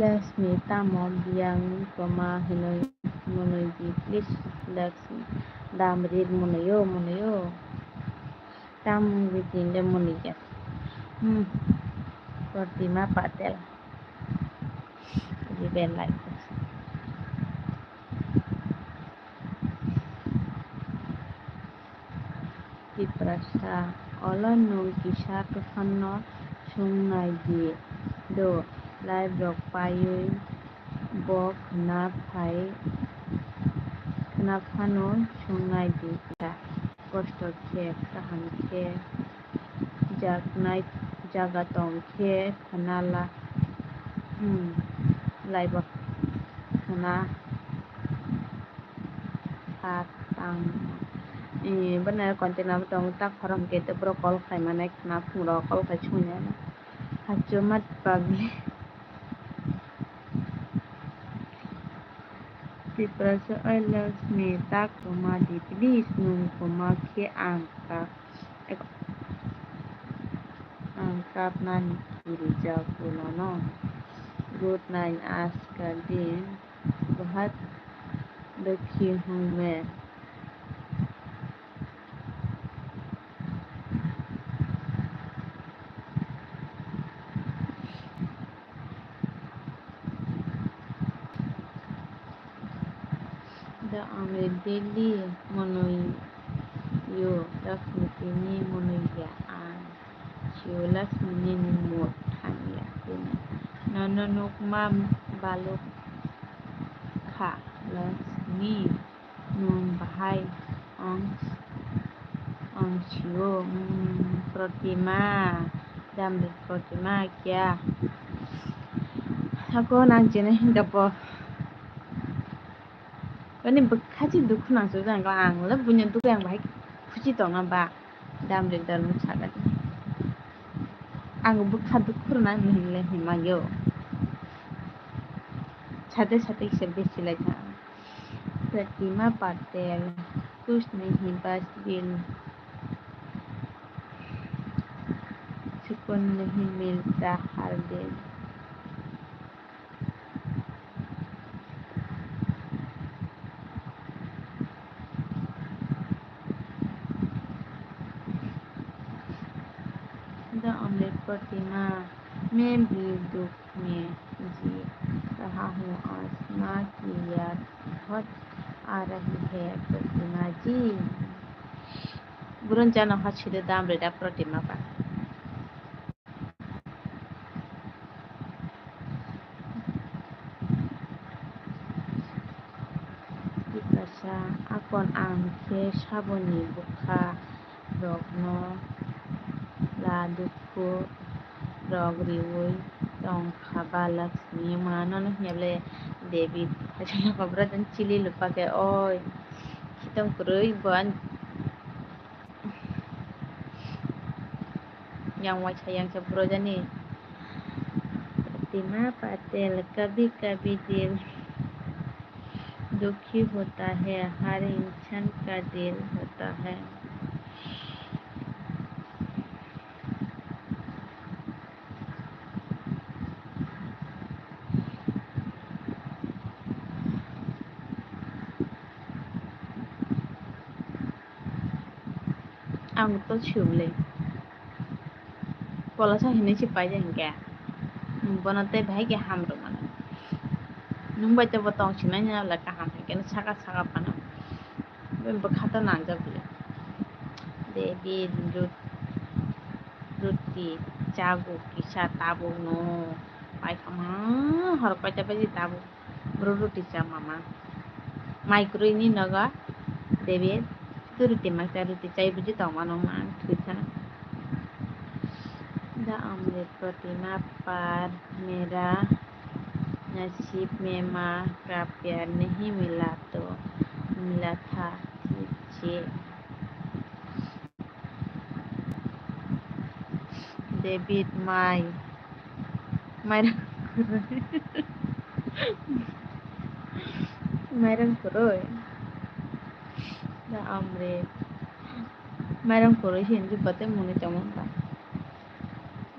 Laksmi, tamo biyang toma hinwi mwnwi di, please, Laksmi. Damri mwnwi o, mwnwi o. Tam wngwi tinde mwnwi ya. Hmm. Protima Patel. Di ben like. Tiprasa, olo nwng kisa tuphanno swngnai di do, live rok paiwi bo khwna phai, khwna phano swngnai di kisa, kosto khe, kaham khe, jaknai jaga tong khe khwna la, hmm, laibo khwna. Kha tang. Eh, bwna contact number tongo, ta khorang khe borok call khai mane khwna phungrok call khai songya. Hachuma pagli. Tiprasa, oi Laksmi, ta kwma di please, nwng kwma khe ang kap, ang kapnani kirijak bono. Good night, aska din. Bahat dekhi hu main. Da ang le daily mwnwi yo, Laksmi tini mwnwi ya ang. Sio Laksmi nini mood hamya tini. Nono nukma baluk kha Laksmi, nwng bahai ong, ong sio, hmm, Protima, damri Protima kya? Hako nang chini hinda bo. Ani bwkha chi dukhu nang sujak ang le buino dukhu ang bahai khuchi tongna ba. Damri dal mung saga di. Ang bwkha dukhu rwna hinle hima yo. Sate sate kisa besi lai tha. Pratima Patel, kuch nahi bas dil, sukun nahi milta har din. अमृत प्रतिमा, मैं भी दुख में जी रहा हूँ, आसमां की याद बहुत आ रही है प्रतिमा जी। Buron jano ha side dam reda Pratima ba. Tiprasa, akon ang khe saboni bwkha rokno la dukhu rok riwi tong kha ba Lakshmi ma nono hwnwi ble David phaisano kobra jan chili lupa khe oi khitong kwrwi bo ani yang waisa yang sa buro jani. Pratima Patel, कभी कभी दिल दुखी होता है, हर इंसान का दिल होता है। Ang to siyung le. Polasa hinwi se paijak hinkhe. Bono tei bahai khe ham rwmano. Nwng bai tei bo tong sinai wngya le kaham hinkhe saka saka phano. Bini bwkha to nangjak le. David, Ruth, Ruti, chago kisa tabuk no. Paithama hor koita baji tabuk. Bro ruti cha mama. Mai kwrwi ni nogo David. Tu ruti ma cha ruti chai buji tong mano ma thwi kha. Da amre pratima par mera nasib mein maa ka pyar nahi mila to mila tha thik che. David mai. Mairang kwrwi. Mairang kwrwi. Da amre. Mairang kwrwi se hinwi bate muni tongmani ba.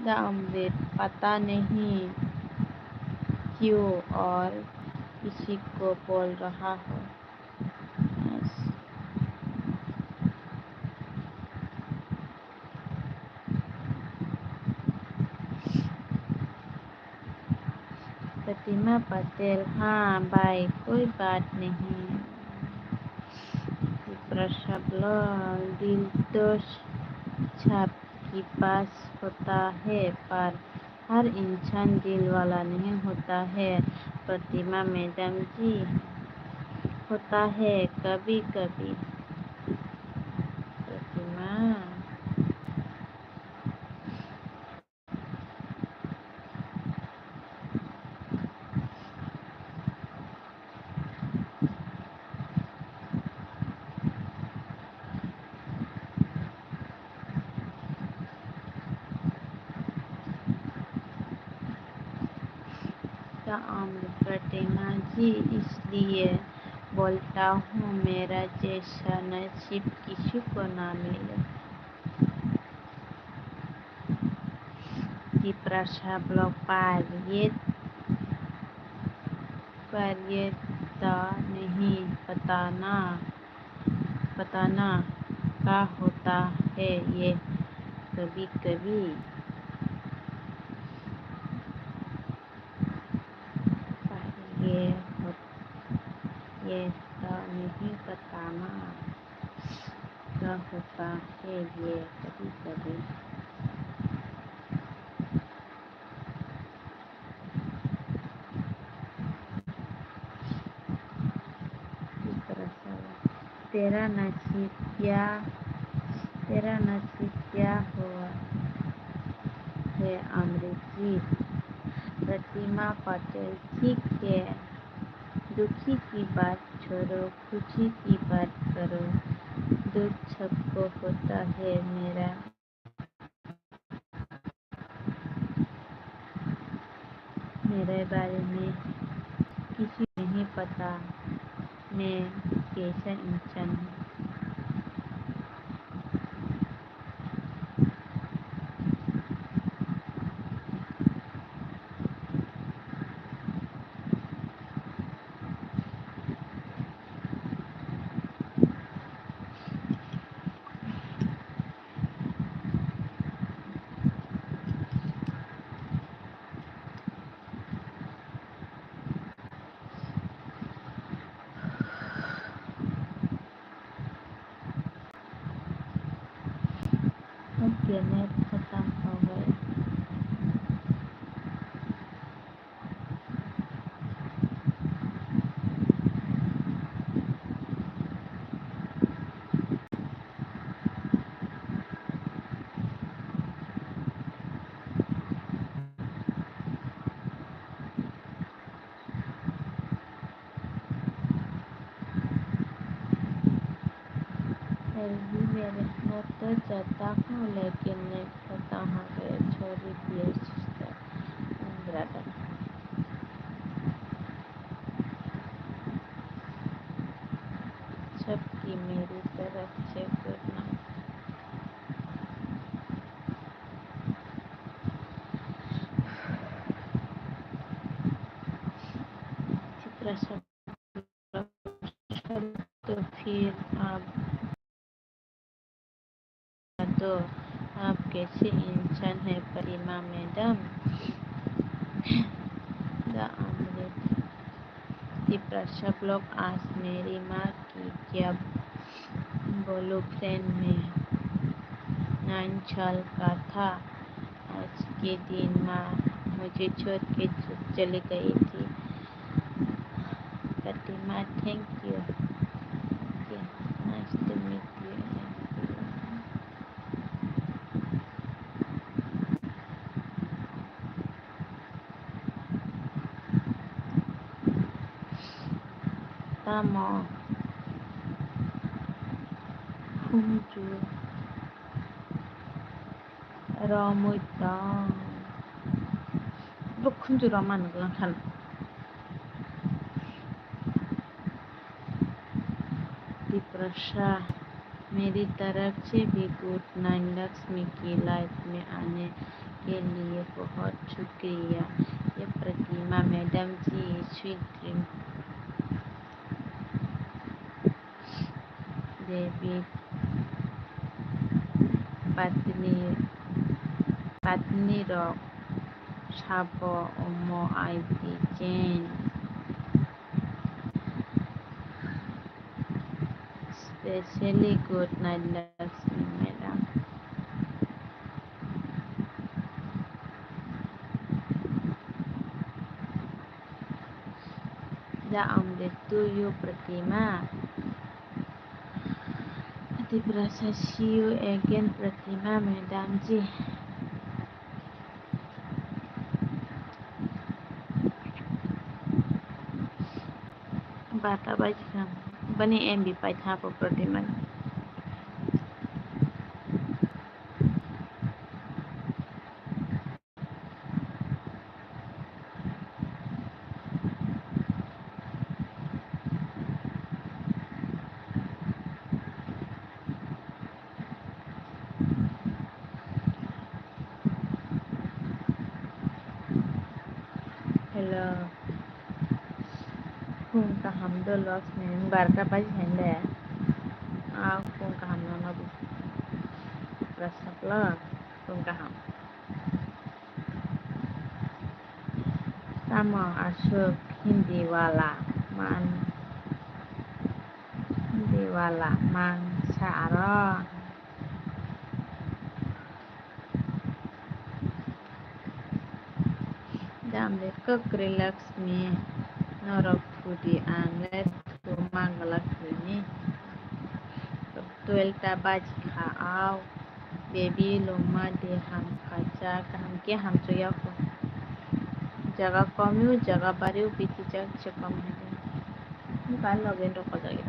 Da amre pata nahi kyu aur kisi ko bol raha ho. Pratima Patel, हाँ भाई, कोई बात नहीं। Tiprasa blog, दिल तो सबके पास होता है, पर हर इंसान दिल वाला नहीं होता है। प्रतिमा मैडम जी, होता है कभी कभी। प्रतिमा। Pratima ji, इसलिए बोलता हूँ, मेरा जैसा नसीब किसी को ना मिले। Tiprasa blog, पर ये, पर ये तो नहीं पता ना, पता ना क्या होता है ये कभी कभी। ये हो, ये तो नहीं पता ना। क्या होता है ये कभी कभी। तेरा नसीब क्या, तेरा नसीब क्या हुआ है अमृत जी। प्रतिमा पटेल, ठीक है, दुखी की बात छोड़ो, खुशी की बात करो, दुख सबको होता है, मेरा, मेरे बारे में किसी नहीं पता, मैं कैसा इंसान हूँ। आपके नेट खत्म हो गए। मैं भी मेहनत तो करता हूँ, लेकिन नहीं करता हूँ, ये छोड़ दिए सिस्टर, ब्रदर। सबकी मेरी तरफ से गुड नाइट। चित्रा सब तो फिर आप तो आप कैसे इंसान है प्रतिमा मैडम? द अमृत। तिप्रासा ब्लॉग आज मेरी माँ की क्या बोलूं फ्रेंड में नाइन साल का था। आज के दिन माँ मुझे छोड़ के च- चली गई थी। प्रतिमा, thank you. Okay, nice to meet you everyone. Tamo khumju romwi tong. Bo khumju romani gwlang khana. Tiprasa, मेरी तरफ से भी गुड नाइट लक्ष्मी की लाइफ में आने के लिए बहुत शुक्रिया। ये Pratima madam ji, sweet dream. David patni, patni rok sabo omo I P chain. Specially good night, Lakshmi madam. The only to you, Pratima. Tiprasa, see you again, Pratima madam ji. Bata bai kha bani M B pai tha po Pratima. Hello. Phung kaham do Lakshmi, barta pai hende. Ah, phung kaham no no. Rasapla, phung kaham. Tamo aswk Hindi wala man, Hindi wala man sa aro. Jamde kwk relax ni norok thudi ang le thuma gwlak ni. Twelve ta baji kha au. Baby loma de ham khacha kaham ke hamchwk ya kho. Jaga kom yo jaga bari o bithi jak se kom hai. Ni kan loge ndo ko jagi.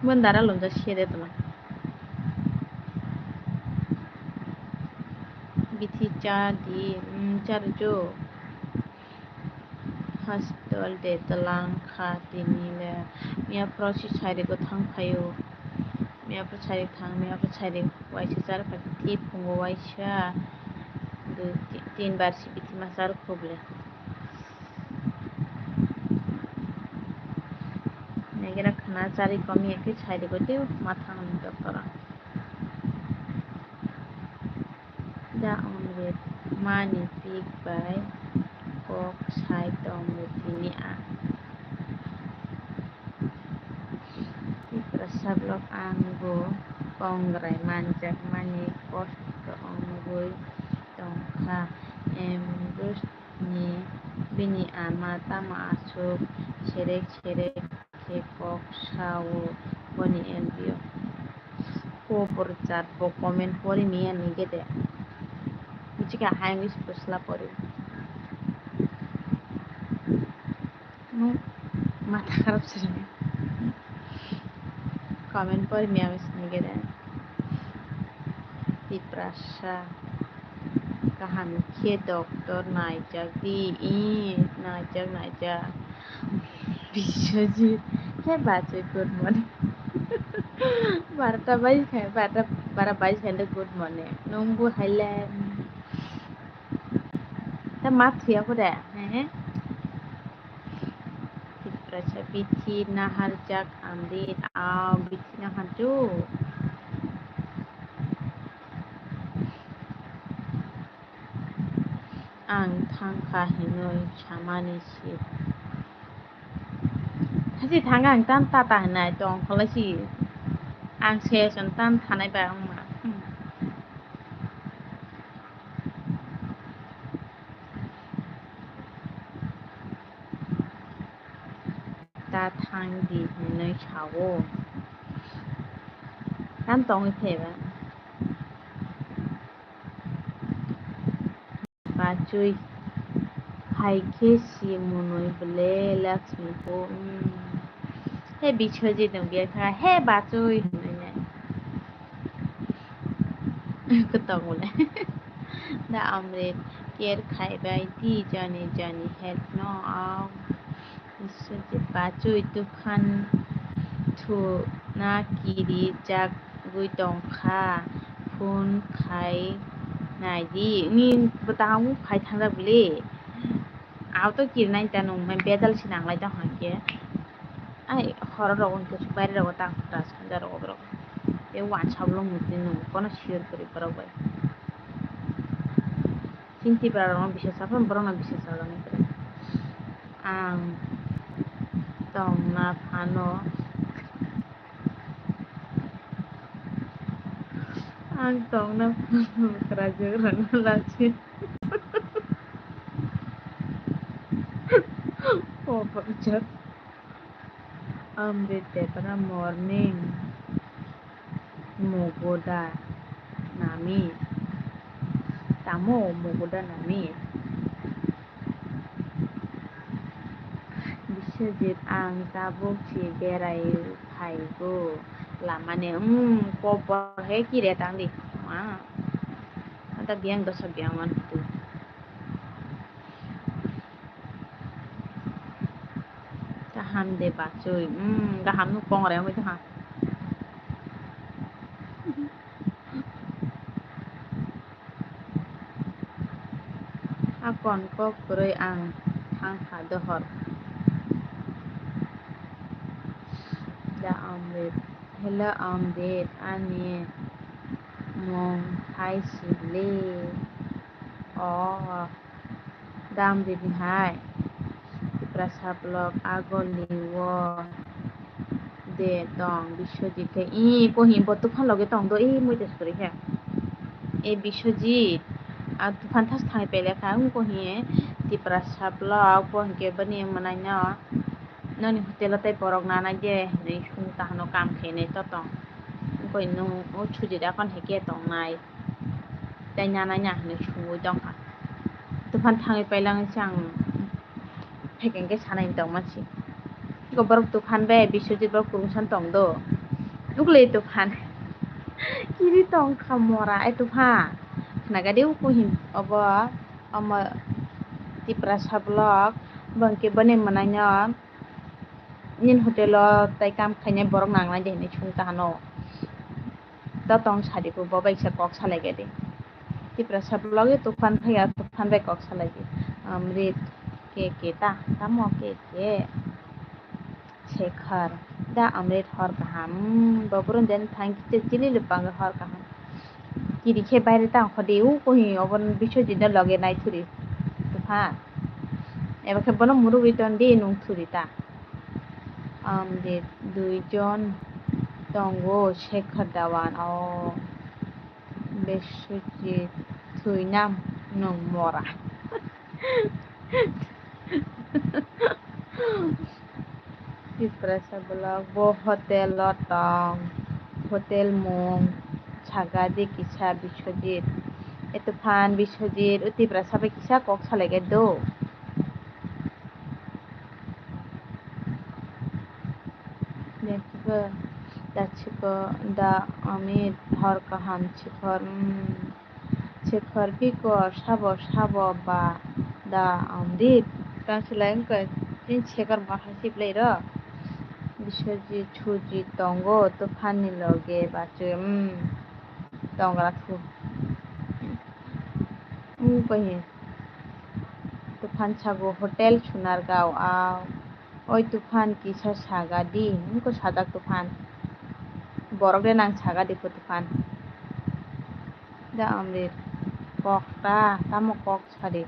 Bondara lomjak sede tongma. Bithi cha di, mm, cha rwjo. Hospital de tlang kha tini le. Miya phoro si sairi go thang phaio. Miya phoro sairi thang, miya phoro sairi waisa char pha tip phungo waisa. Dui, ti-, tin bar si bithi ma char khub le. Negira khna chari komi ekhe sairi gotwi mathang ni doctor. Da onre mani pik bai ko kok sai tongo tini ang. Tiprasa vlog, ang bo kongrai manjakmani kosto wngwi tongkha. Em, Rusni bini ama tamo aswk serek serek khe kok sao boni L B o. Kobor jat bo comment pori miya ni gede. Bichika hai wngwi se pwsla pori. Nung matha kharap se rwngya. Comment pori miya wngwi se ni gede. Tiprasa. Kaham khe doctor naijak di, ee, naijak, naijak. Biswajit, he bachwi, good morning. Barota bai khai, barota, bara bai khai le good morning. Nung bo hai le, ta ma thuya ko de, he? Tiprasa bithi naharjak Amrit, ao bithi naharjak. Ang thangkha hinwi samani si. Hachi thangkha ang tan tata hinai tong kholai si. Ang se son tan thanai ba wngma. Hmm. Ta thang di hinwi sao. Tam tongwi phai ba. Bachwi. Hai khe si mwnwi ble Laxmi bo, hmm. He Biswajit nwng biya kha, he bachwi hinwi nai. Kwtang wle. Da Amrit care khai bai di jani jani help no ao. Biswajit bachwi tuphan thuna kiri jak gwi tongkha, phone khai naidi. Ni bwtang phai thangjak bwle. Auto kirinai ta nung mai bejal se nanglai tong hwnkhe. Ai horo rok hwnkhe baire rogo tang ta sanja rogo borok. Tei wansa bolong mutwi nung kono sir kwrwi borok bai. Chini Tipra rokno bisa chaphang borokno bisa chajaknai kwrwi. Ang tongna phano. Ang tongna phano kwrajwk rwna lachi. Poporjak. Amrit Debra morning. Mogoda nami. Tamo mogoda nami. Biswajit, ang tabuk si berai phaigo lamani, um, kobor he kire tangdi. Ma. Ata biyang dosa biyang wan tu. Kaham de bachwi, um, kaham no kongrai wngwi tongha. Akon kok kwrwi ang thangkha dohor. Da Amrit, hello Amrit, ani mung hai sili. O. Dam ridi hai. Tiprasa vlog agoli o de tong Biswajit khe. I kohi bo tuphan loge tong do, i mui de suri khe. E Biswajit, a tuphan thas thangwi pele kha, wng kohi Tiprasa vlog bo hinkhe bani mwnaino noni hotel o tei borok nanai de hinwi sung tahano kam khainai to tong. Wng koi nung o Sujit akon hai khe tongnai. Tei nana nya hinwi sungwi tongkha. Tuphan thangwi pailangwi se ang phaikha hinkhe sanai tongma se. Eko borok tuphan bai Biswajit borok kwrwngsan tongdo. Nukle tuphan. Kiri tongkha mora e tuphan. Khnagadi uku hin obo omo Tiprasa vlog. Bo hinkhe boni mwnaino nini hotel o tei kam khainai borok nangnai de hinwi sung tahano. To tong sadi bo, bo bai kisa kok salai gadi. Tiprasa vlog o tuphan phaiya, tuphan bai kok salai di. Amrit, ke ke ta, tamo ke ke. Sekhar, da Amrit hor kaham. Hmm, bo burun den thang kisa chili lupang hor kaham. Kiri khe baire tang khodi u kohi obo Biswajit no loge nai thuri. Tuphan. Eba khe bono murugwi ton di, nwng thuri ta. Amrit, duijon tongo, Shekhar Dhawan, o Biswajit, thwinam nwng mora. Tiprasa vlog, bo hotel o tong, hotel mung sagadi kisa Biswajit. Etuphan Biswajit, o Tiprasa bai kisa kok salaigai do. Dachiko, dachiko, da Amit, hor kaham chikhor, mm. Chikhor bikor, sabo, sabo ba, da Amit. Tang silai wngkha, chini Shekhar mora hai siblai ro. Biswajit, Sujit tongo, Tuphan ni loge, bachu, mm. Tongra thu. Wngkha hi. Tuphan sago hotel Sunargao ao. Oi Tuphan kisa saga di, wngkha sajak Tuphan. Borok de nang saga di pho Tuphan. Da Amrit kok ta, tamo kok sadi.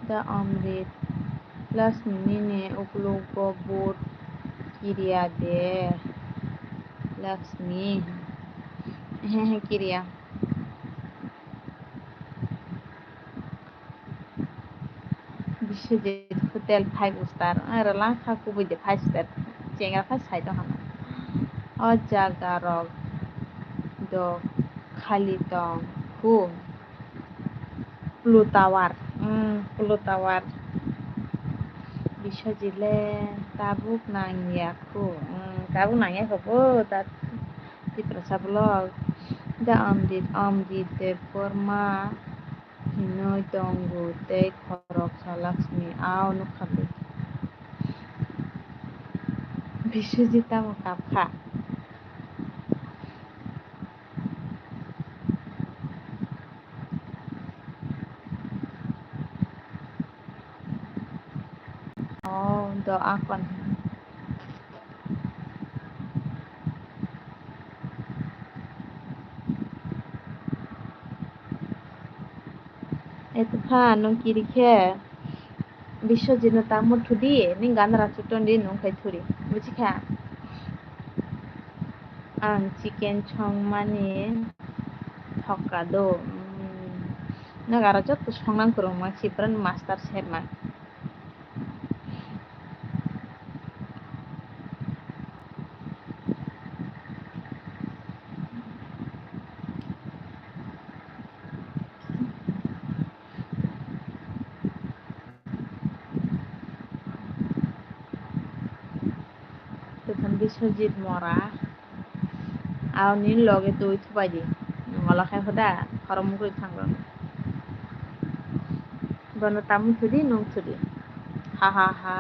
Da Amrit, Laxmi nini uklogo but kiriya de. Laxmi. He he kiriya. Biswajit Hotel five star, aro langkha kubui de five star, chengra phai sai tong hano. O jaga rok do khali tong khu. Plu Tower, mm, Plu Tower. Biswajit le tabuk nangya khu, mm, tabuk nangya khu bo da Tiprasa vlog. Da Amrit, Amrit Debbarma. Hinoi tongo tei khoroksa Laxmi, ao nukha bo. Biswajit tamo kapkha. Oh, do akon. Etupha nwng kiri khe Biswajit no tamo thudi, nini gana rachuk ton di nwng khai thuri, buji kha? Ang chicken songmani thokka do. Hmm. Nokaro joto songnang kwrwngma, sipran master chef ma. Tei Biswajit mora. Ao nini loge twi thubai di. Nwng ola khai hoda, khorok mukrwi thang rw. Bono tamo thudi, nwng thudi. Ha ha ha.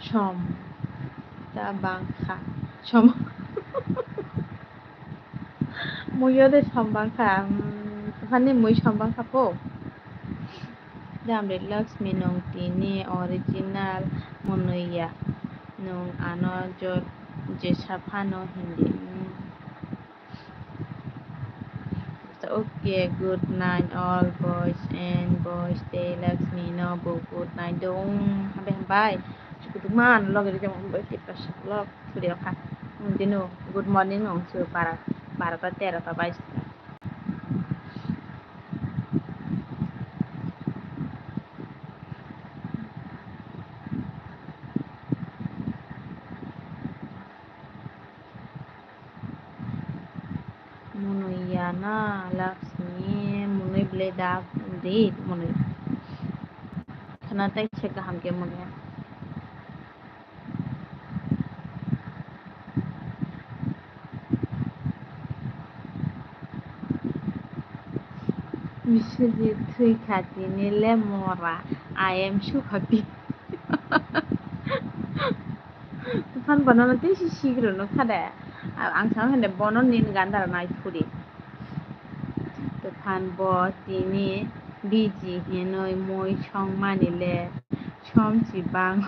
Som. Ta bangkha. Som. Muiyo de som bangkha. Umm, tuphani mui som bangkha po. Jamrit Laxmi nwng tini original mwnwi ya, nwng ano jor jesa phano hindi. Okay, good night all boys and boys, tei Laxmi no bo good night do. Hambai hambai. Chukudukma ano loge rijak hambai, tiprasa vlog. Video kha. Dino good morning nwng su bara, barota terota baista. Mwnwi ya na Laxmi, mwnwi belai da di mwnwi. Khwna tai se kaham khe mwnwi. Biswajit thwi kha tini le mora, I am so happy. Tuphan bono no tei si sigrwno kha de. Ang sama hande bono nini gandara nai thuri. Tuphan bo tini biji hinwi mui songmani le somsi bang.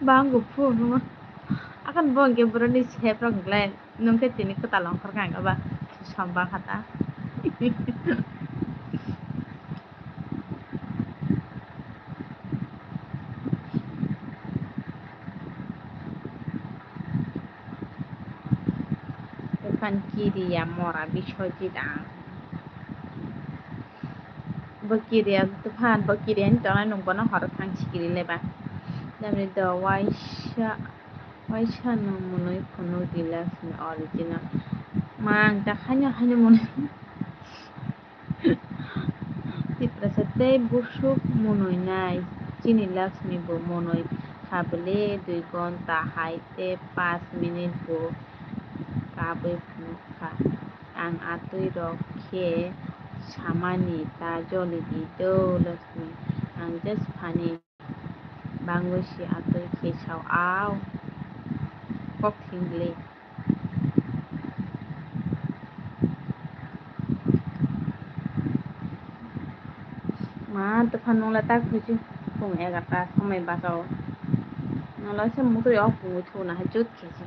Bango phunu. Akan bo hwnkhe boroni seprok hwnkhe nwng khe tini kwtal ongkhor kha hwnkhe ba sombang kha ta. Kiriya mora Biswajit ang. Bo kiriya tuphan, bo kiriya ni tongnai nung bono horo thang sikiri leba. Tamni do waisa, waisa no mwnwi phunuk di Lakshmi original. Ma ang ta haino haino mwnwi. Tiprasa tei busuk mwnwi nai, chini Lakshmi bo mwnwi kha bwle dui gonta hai tei paanch minute bo kabwi phunuk kha. Ang atwi rok khe samani ta joli di do Lakshmi, ang just phani. Bangwi se atwi khe sao, au. Kok thwng le. Ma, tuphan nung le tak khuichi. Pung egarta somoi bachao. Nung le se mutui o pungwi thuna hai jut khe se.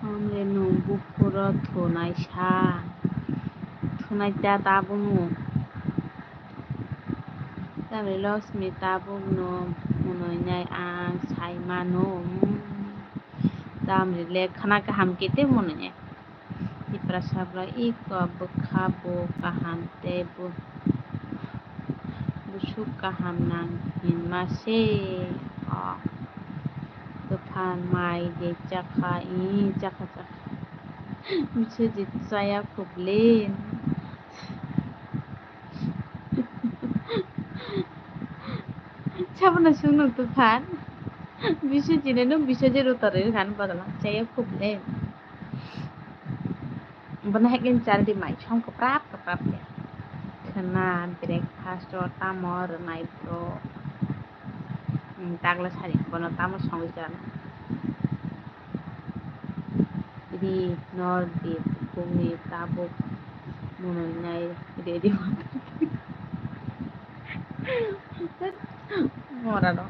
Hamle nwng buphuro thunai sa, thunai da tabukno. Tamni Lakshmi tabukno mwnwi nai ang sai mano. Tamni le khana kaham khe tei mwnwi nai. Tiprasa bwla iko bwkha bo kaham tei bo busuk kaham nang hinma se. O tuphan mai de chakha, i chakha chakha. Biswajit chaya khuble. Sabono sungno tuphan. Biswajit no Biswajit utarwi khan badala chaya khuble. Bono hai khe chal di mai song kwprap kwprap khe. Khwna breakfast o tamo rwnai bro. Hmm, takla sari bono tamo songwi chana. Ri nor di bumi tabuk mwnwi nai ready. Mora no.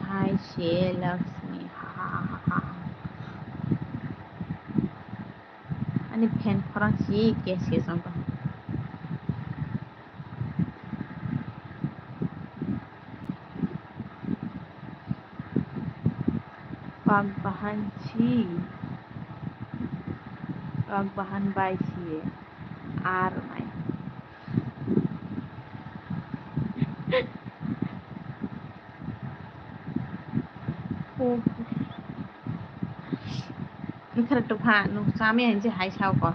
Hai se Lakshmi, ha ha ha ha. Ani fan khorang si kes kes wng tong. Wak bahan si, wak bahan bai si ar nai. Wngkha tupha, nwng chami hinwi hai sao ko.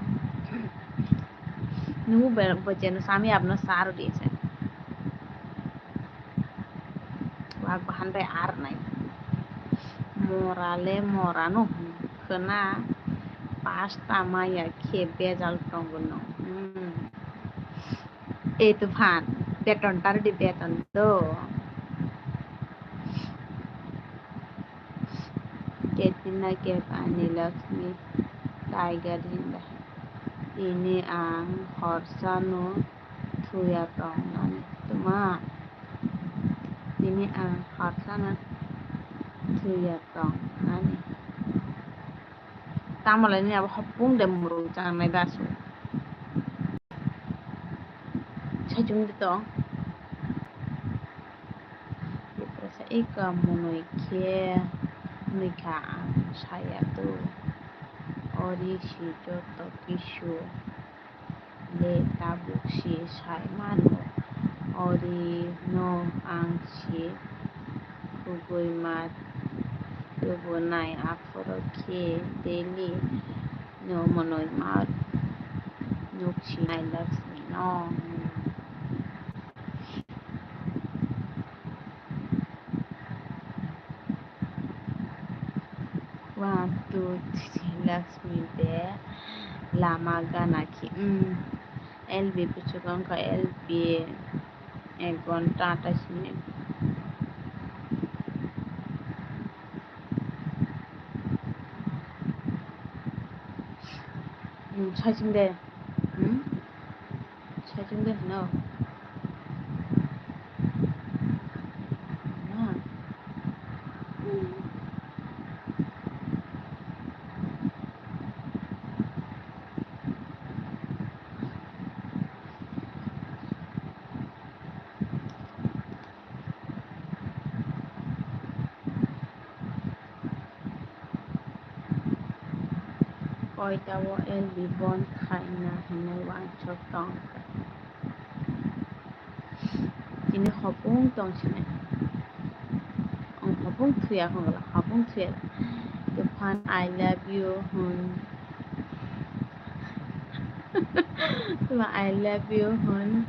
Nwng bo, bo je no chami abono sa rw di se. Wak bahan bai ar nai. Mora le mora no hwn khwna. Pasta maya khe bejal tongo no. Hmm. E tuphan, beton tar di beton do. Ketina kep ani Lakshmi Tiger hinda. Tini ang horsano thuya tong nani tuma. Tini ang horsano thuya tong nani. Tamolai ni abo hopung de murung changnai basu. Saichung de tong. Tiprasa ika mwnwi khe nwi kha ang saya tu. Ori si joto kisu le tabuk si sai mano. Ori no ang si khugui ma tubunai aphuru khe daily no mwnwi ma nuk si nai Lakshmi no. One, two, three, Lakshmi de lama gana khi, hmm, L B kuchuk wngkha, L B ek ghonta athais minute. Hmm, saichung de. Hmm? Saichung de hino. Na. Koita o L B bon khaina hinwi uansuk tong kha. Chini hopung tong sini. Ang hopung thuya hongla, hopung thuya. Tufan, I love you, hun. Tufan, I love you, hun.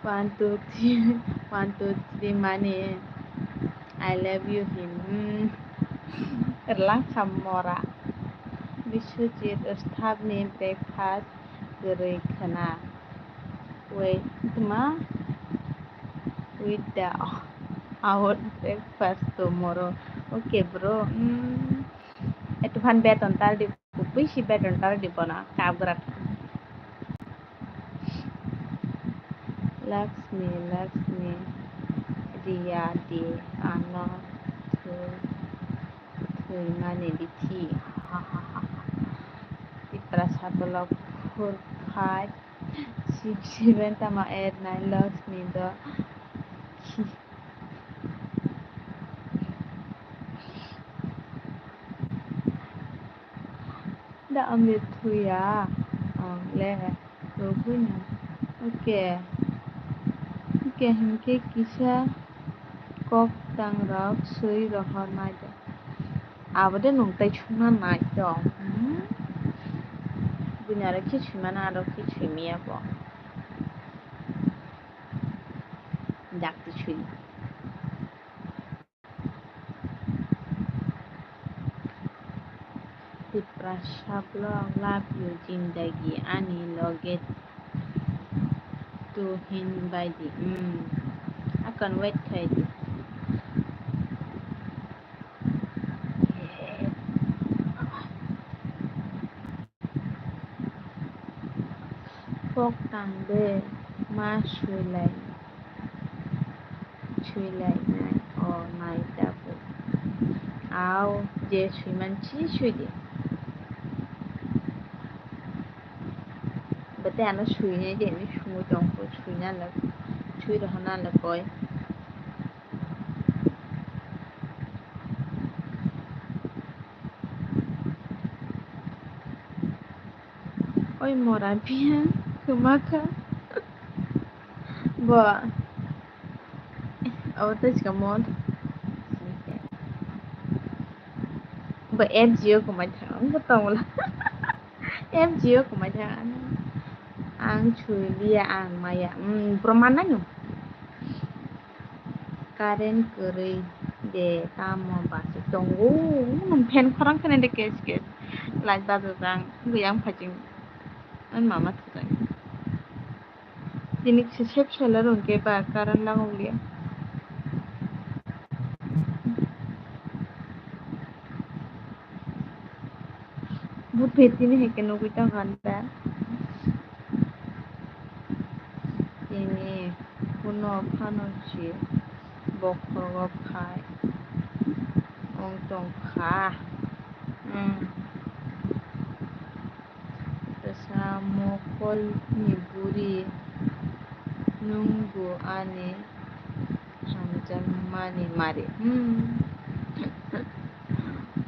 One, two, three, one, two, three, mani. I love you, hin. Hmm. Erlang kha mora. Biswajit Sthabni breakfast kwrwi khwna. Wait, tma? With the out breakfast tomorrow. Okay, bro. Hmm. Etu phan beton tal di, kupui si beton tal di bona, kabra. Lakshmi, Lakshmi, Riya di, ano, thwi, thwimani bithi. Tiprasa block four five six seven tama eight nine Lakshmi do. Da amir thuya. Ang le. Rogwino. Okay. Okay, hinkhe kisa kok tangrok swi rohor nai de. Abo de nwng tai sungna nai tong. Hmm? Bini aro khe swimano, aro khe swimiya bo. Dakti swi. Tiprasa block, love you, jindagi, ani loge tu hin bai di. Hmm. Akan wait khai di. Kok tang de ma swilai, swilainai o nai tabuk. Au je swiman si swi di. Bete ano swinai de ni sungwi tong kho, swina le, swi rohorna le koi. Oi mora phiya kwma kha. Bo. Abo tei chika mod. Bo F G o kwmai thang. Bo tongla. F G o kwmai thang. Ang sui liya, ang maya. Hmm, bro manai no. Current kwrwi de tamo bachwi tongo. Nwng fan khorang khwnai de kes kes. Light bajajak. Biyang phaiching. Ani mama thwkjak. Tini kisa sep solar hwnkhe ba current langwk liya. Buphe tini hai khe nugwi tongkha da. Tini kuno phano si bokhorogo phai wng tongkha. Hmm. Tesa mokolni buri, nwng bo ani hamjakmani mari. Hmm.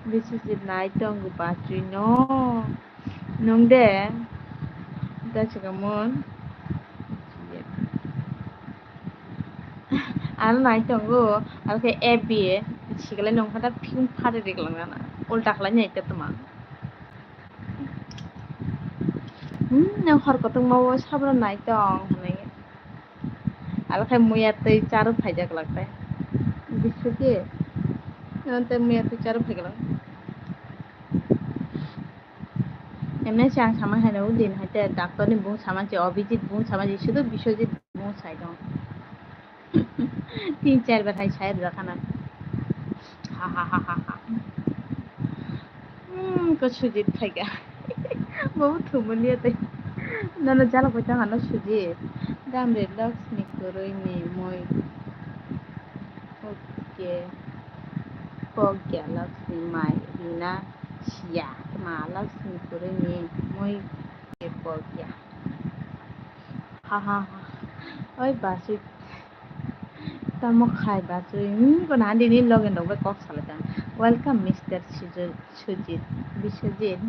Biswajit nai tongo bachwi no. Nwng de. Da chika mon. Ano nai tongo. Aro khe F B A. Sikle nwng khe da phiyung phari rik lang nana. Ulta khlai nai te tuma. Hmm, nwng hor kotor ma o sabra nai tong hwnwi. Aro khe muya twi charwk phaijak lak tai. Biswajit. Nwng tei muya twi charwk phaijak lak. Emne se ang sama hai rw din hai te doctor ni bung sama se Abhijit bung sama se sudu Biswajit bung sai tong. Tin char bar hai sai rw khana. Ha ha ha ha ha. Hmm, ko Sujit phaika. Bo thumwi liya tei. Nono jala bai tong ano suji. Damri Lakshmi kwrwi ni mui. Okay. Pokya Lakshmi mai rina siya. Ma Lakshmi kwrwi ni mui pokya. Ha ha ha. Oi basui. Tamo khai basui. Hmm, ko nandini logen rok bai kok salai ta. Welcome, Mister Sujit. Sujit, Biswajit.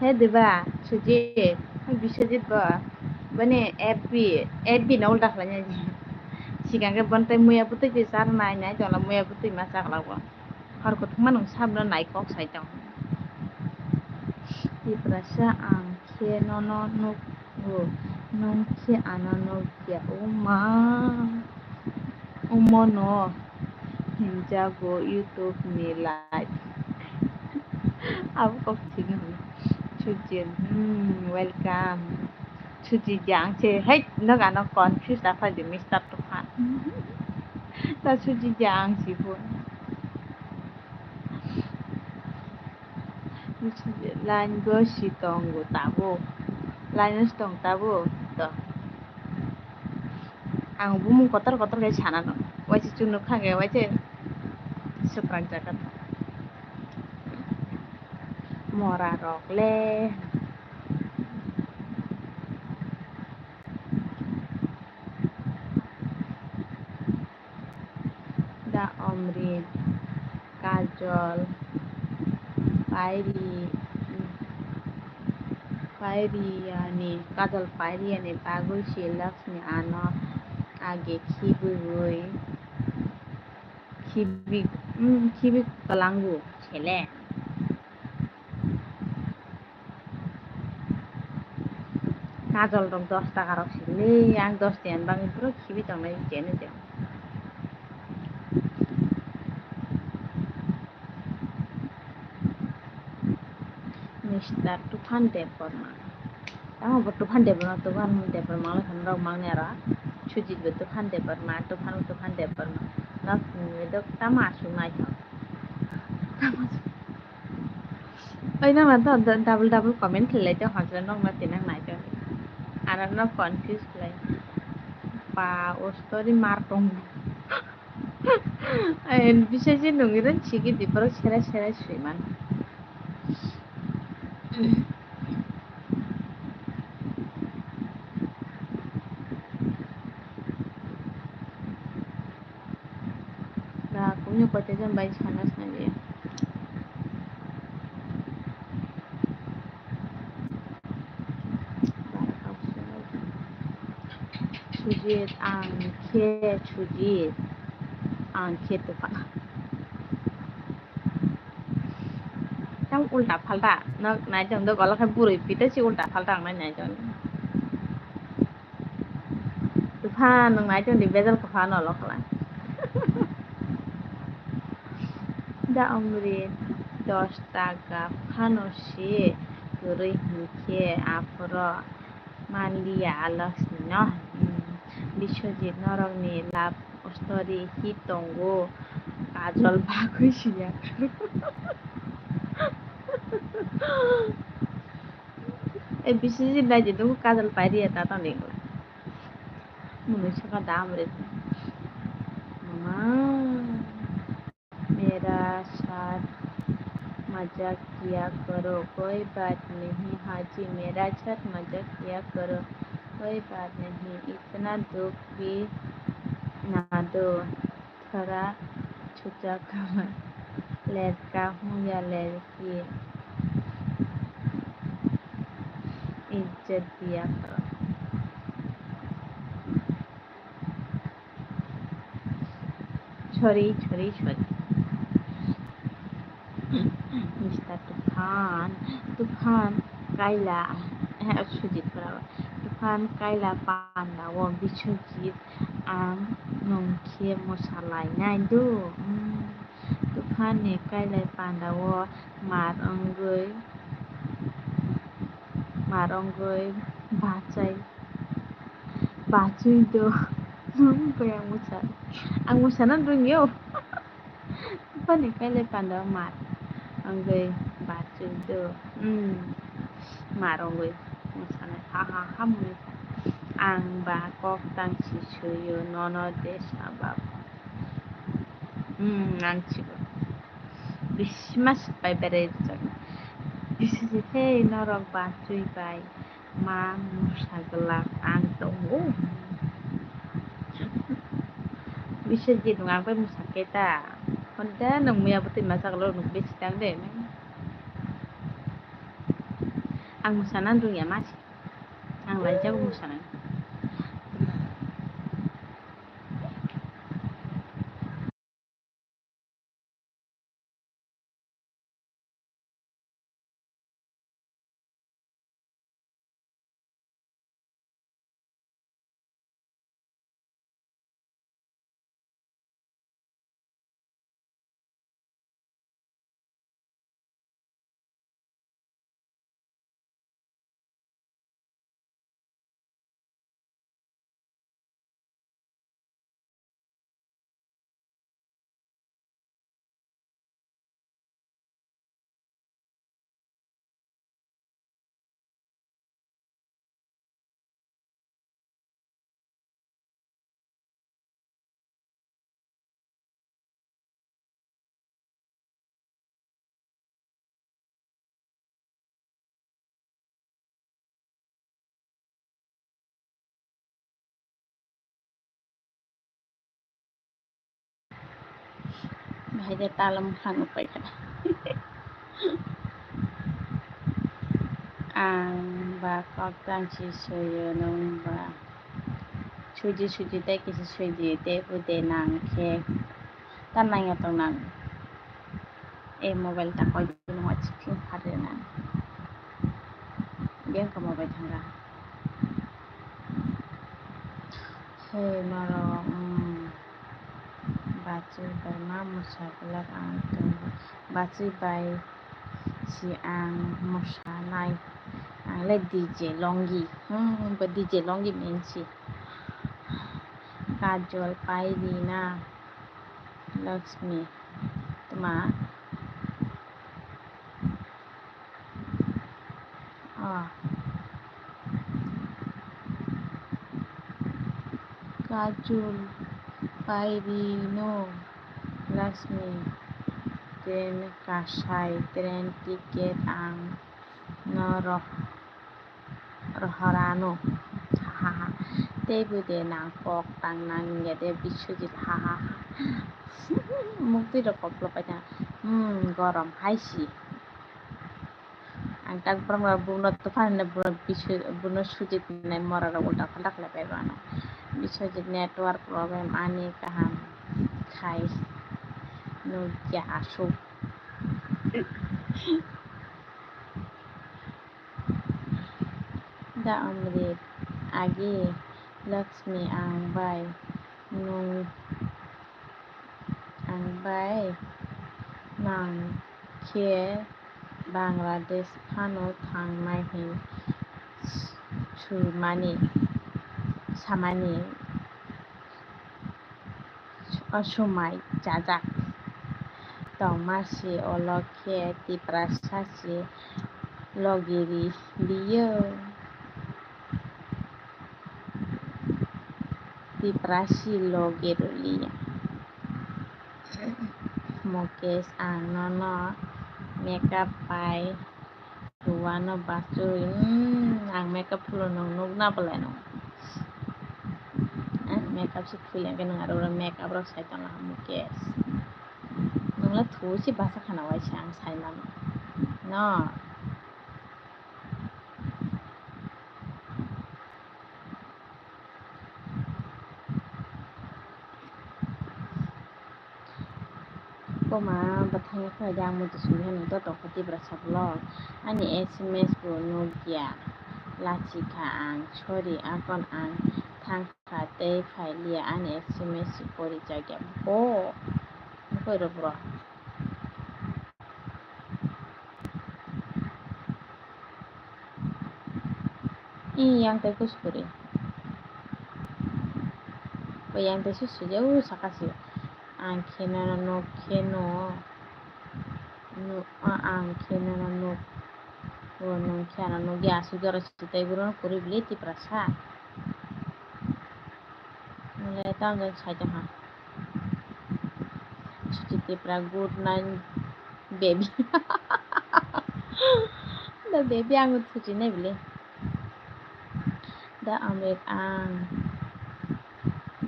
He diba, Sujit, Biswajit bo, bani F B, F B no ulta khlaina. Sikang khe bon tei muya bwtwi je char nai nai tongla, muya bwtwi ma chakla bo. Hor kothoma nung sabno nai kok sai tong. Tiprasa ang khe nono nuk o, nwng khe ano nuk ya, o ma. Omono hinjago YouTube ni live. Abo kok thini hwn. Sujin, hmm, welcome. Suji jang se, hey, noga no confuse da phai di, Mister Tufan. Ta Suji jang si phone. Line go si tongo tabuk. Line si tong tabuk. To. Ang bumung kotor kotor khe sana no. Waisa chwng nukha khe waisa swkang jaga. Mora rok le. Da Amrit, Kajol, Pairi, Pairiyani, Kajol Pairiyani bagwi si Lakshmi ano age khibigwi, khibi, mm, khibi kwlango sele. Kajol rok dos taka rok sili, ang dos tiyan bagwi borok khibi tongnai jene jene. Mister Tufan Debbarma. Tamo bo Tufan Debbarma, Tufan Debbarma wngkha norok mangni aro. Sujit bo Tufan Debbarma, Tufan, Tufan Debbarma. Nok ni dok tamo aswk naithok. Tamo aswk. Oino ma to double double comment khlai lai tong hwnkhai nokno tinang nai tong. Ano no confuse khlai. Ba o story mar tong. Ai, bisai je nungwi ren sigi di borok sera sera sui man. Da, kumui koita jon bai sana sinai. Sujit, ang khe Sujit, ang khe Tufan. Tam ulta phalta, nok nai tong do, golo khe burui pita si ulta phalta ang nai nai tong. Tufan, nwng nai tong di, bejal kwpha no lo khala. Da Amrit, dos taka phano se kwrwi hinkhe aphuru manliya Lakshmi no. Hmm, Biswajit, norokni love story hit tongo, Kajol bagwi siya. E, Biswajit nai di, nungo Kajol pairiya ta tong di. Mwnwi saka da Amrit. Mama, mera saath mazak kiya karo, koi baat nahi, haan ji, mera saath mazak kiya karo, koi baat nahi, itna dukh bhi na do. Thora chucha kama, ladka hu ya ladki, ijjat diya karo. Sorry, sorry, sorry. Mister Tufan, Tufan kaila, eh, Sujit bra. Tufan kaila panda o Biswajit ang nwng khe mosa lainai do. Hmm. Tufan ni kailai panda o mar wngwi, mar wngwi bachai, bachwi do. Nwng khe ang mosa, ang mosa no rwngyo. Tufan ni kailai panda o mar wngwi Bachwi do. Hmm. Marongwi mwsanai. Ha ha ha mwnwi. Ang ba kok tang si swiyo nono de sa baba. Hmm, ang chibo. Bisi ma swk bai berai rijak. Bisi se, "Hei, norok bachwi bai ma mwsa glak ang tongo." Bisi je nwng ang bai mwsa khe ta. Honda nwng miya bwtwi ma chaklo nwng bisi tang de. Ang mwsana rwngya ma se. Ang laijago mwsana. Bahai de talam phano paikha. Ang ba kok tang si soyo nung ba. Suji suji tei kisi suji tei bude nang khe ta nangya tong nang. E mobile ta koi nung wa chipsing phare nang. Biyang ka mobile thanga. Hei norok, hmm. Bachwi bai ma mwsa glak ang tongo. Bachwi bai si ang mwsanai. Ang le D J Longi. Hmm, bo D J Longi min si. Kajol, Pairina, Lakshmi. Tma. Ah. Kajol, Pairino, Lakshmi, train kasai, train ticket ang no roh-, rohorano. Ha ha ha. Tei bo de nang kok tang nang ya de Biswajit. Ha ha ha. Muktwi rok koklo paina. Hmm, gorom hai si. Ang tak borok rok buno tufan hinwi borok bisu-, buno sujit hinwi mora rok ulta phalta khlai pai mano. Biswajit network problem ani kaham khai nukya aswk. Da Amrit agi Lakshmi ang bai nung Ang bai nang khe Bangladesh phano thangnai hin sumani, samani, o sumai chajak tongma si, olo khe Tiprasa si logi ri liyo. Tiprasi loge rwliya. Mukesh, ang nono makeup pai rwano bachwi. Hmm, ang makeup phulo nwng nukna bwlai no. Ang makeup se phuiya khe nwng aro makeup rok sai tongla Mukesh. Nwng le thuwi se basa khana waisa ang sai mano. No. Koma bwthangni phai de ang muitu simi hwnwi to tongkha Tiprasa vlog. Ani S M S bo nukya, lachikha ang, sorry, akon ang thangkha tei phailiya, ani S M S si porijakya bo. Bukhai rw bwrw. Ih, yang tei kuskuri. Ko yang tei se sujak, o saka se. Ang kheno, no kheno. Nuk, a, ang khe nono nuk. O, nwng khe ano nukya, aswk jora swtwi tei bwrwino kwrwi bwlwi Tiprasa. Nwng le tamo jani sai tongkha. Suchi Tipra, good night, baby. Da baby ang suchi nai bwlwi. Da Amrit ang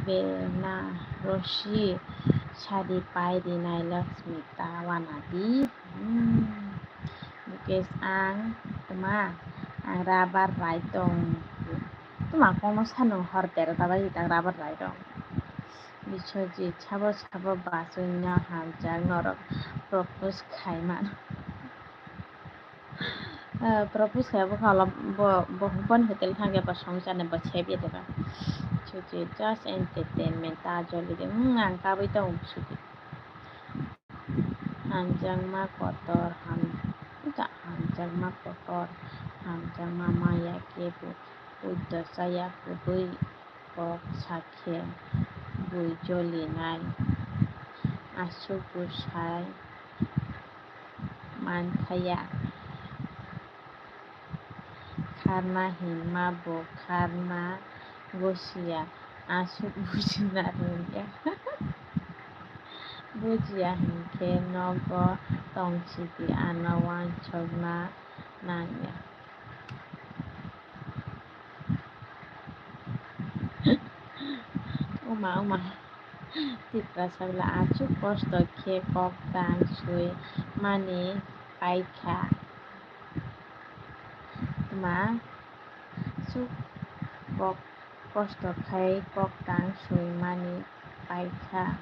Benarosi sari pai rinai Laxmi ta wanadi. Hmm. Mukesh ang tma ang rabar rai tong. Tma kono sanung hor tera ta bai tang rabar rai tong. Biswajit sabo sabo bachwi no hamjak norok propose khai man. Ah, propose khai bokha ulo bo, bo, boni hotel thangya ba songwi chana ba sebya deba. Suchi just entertainment ta joli de. Hmm, ang kabui tong suchi. Hamjakma kotor, ham-, hamjakma kotor, hamjakma maya kebo puido chaya kwbwi kok sakhe bui jolinai aswk bwsai manthaya. Kharna hinma bo kharna gosiya, aswk bujina rwngya. Bujiya hinkhe nogo tongsidi, ano wansokna nangya. Oma, oma. Tiprasa bwla aswk kosto khe kok tang swi mani paikha. Tma aswk kok, kosto khai kok tang swi mani paikha.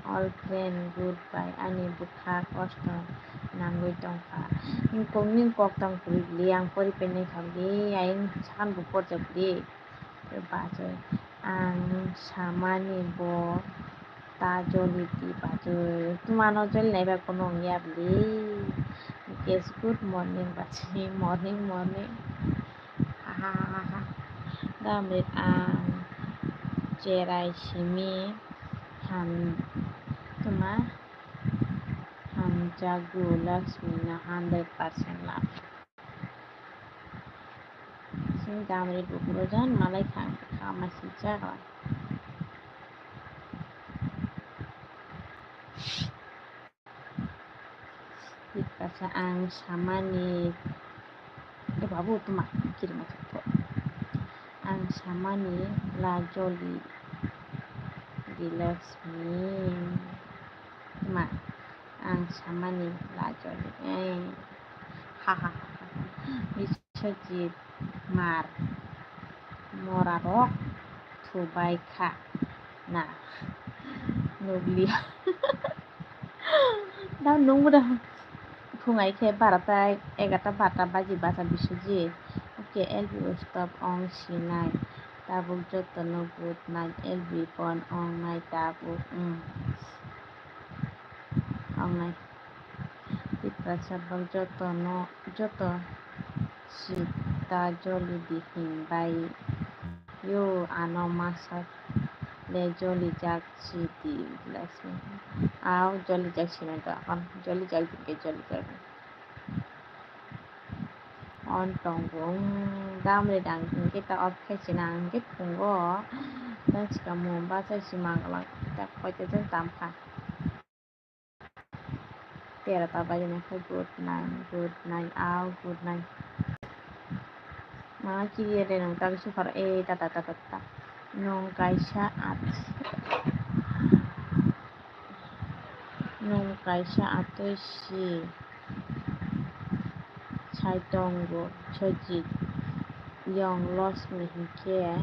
All friend, goodbye. Ani bwkha kosto nangwi tongkha. Nini kok tang kwrwi bwlwi, ang pori penai kha bwlwi, ayang sakhan bo porjak bwlwi. Bachai ang samani bo ta joli di bachai. Tuma no joli nai bai kono wngya bwlwi. Guys, good morning bachai. Morning, morning. Hahaha. Damrit ang cherai simi ham tuma hamjago Laxmi no hundred percent love. Sini damri bukuro jan malai kha, kha masi jaga. Tiprasa ang samani, e babu, tuma, kiri ma thok. Ang samani la joli di Laxmi. Tuma, ang samani la joli. Eh. Ha, ha, ha, ha. Biswajit mar. Mora rok thubai kha. Na. Nukliya. Da nungbo da. Phung ai khe barota, egarta barota baji basa Biswajit. Okay, L B O stop ong sinai. Tabuk jotono good night, L B phone ong nai tabuk, mm. Ong nai. Tiprasa bok jotono, joto sita joli di hin bai. Yo, ano masa le joli jak sidi, Laxmi. Au, joli jak sinai to, akon joli jak dike joli jak. On tongo, mm, damri dang hingke ta off khe sina hingke phungo. Tang sika mung bachai si mangla ta koite jeng tam kha. Tera ta bai na khe good night, good night, au, good night. Ma kiriya de nung ta bisu khoro, e ta ta ta ta ta. Nung kaisa at. Nwng kaisa atwi si sai tongo, Sojit, yong Laxmi hinkhe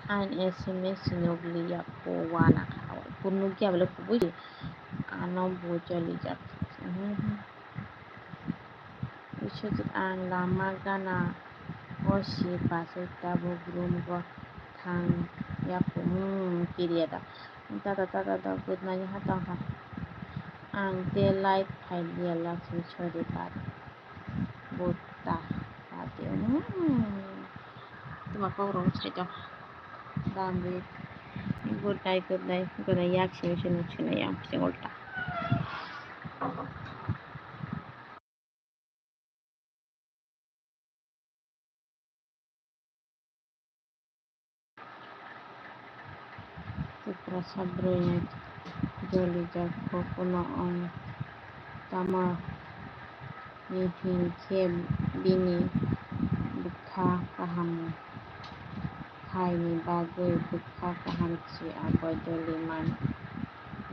ani S M S nukliya, po wana kha, po nukya bole kubui ano bo jolijak. Biswajit, ang lama gana o si bachai tabuk room o thang ya kunu kiriya da. Tata tata da good night ha tong ha. Ang te light phai liya Laxmi, sorry bad. Bota bad. Hmm. Tuma kok rong sai tong. Damri. Good night, good night. Good night, yak simi simi simi yang sing ulta. Tiprasa bwrwino jolijak, bo kuno wng tamo ni hinkhe bini bwkha kaham phaini bagwi bwkha kaham se abo joliman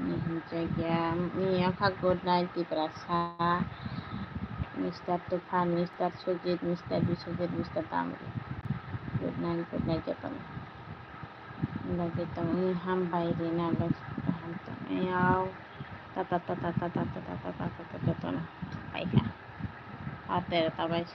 ni hinjakya. Ni wngkha good night Tiprasa, Mister Tufan, Mister Sujit, Mister Biswajit, Mister Damri. Good night, good night jotono. Lagi tongwi hambai rina bai kaham tongwi yao. Tata tata tata tata tata tata jotono paikha. Ater tabai.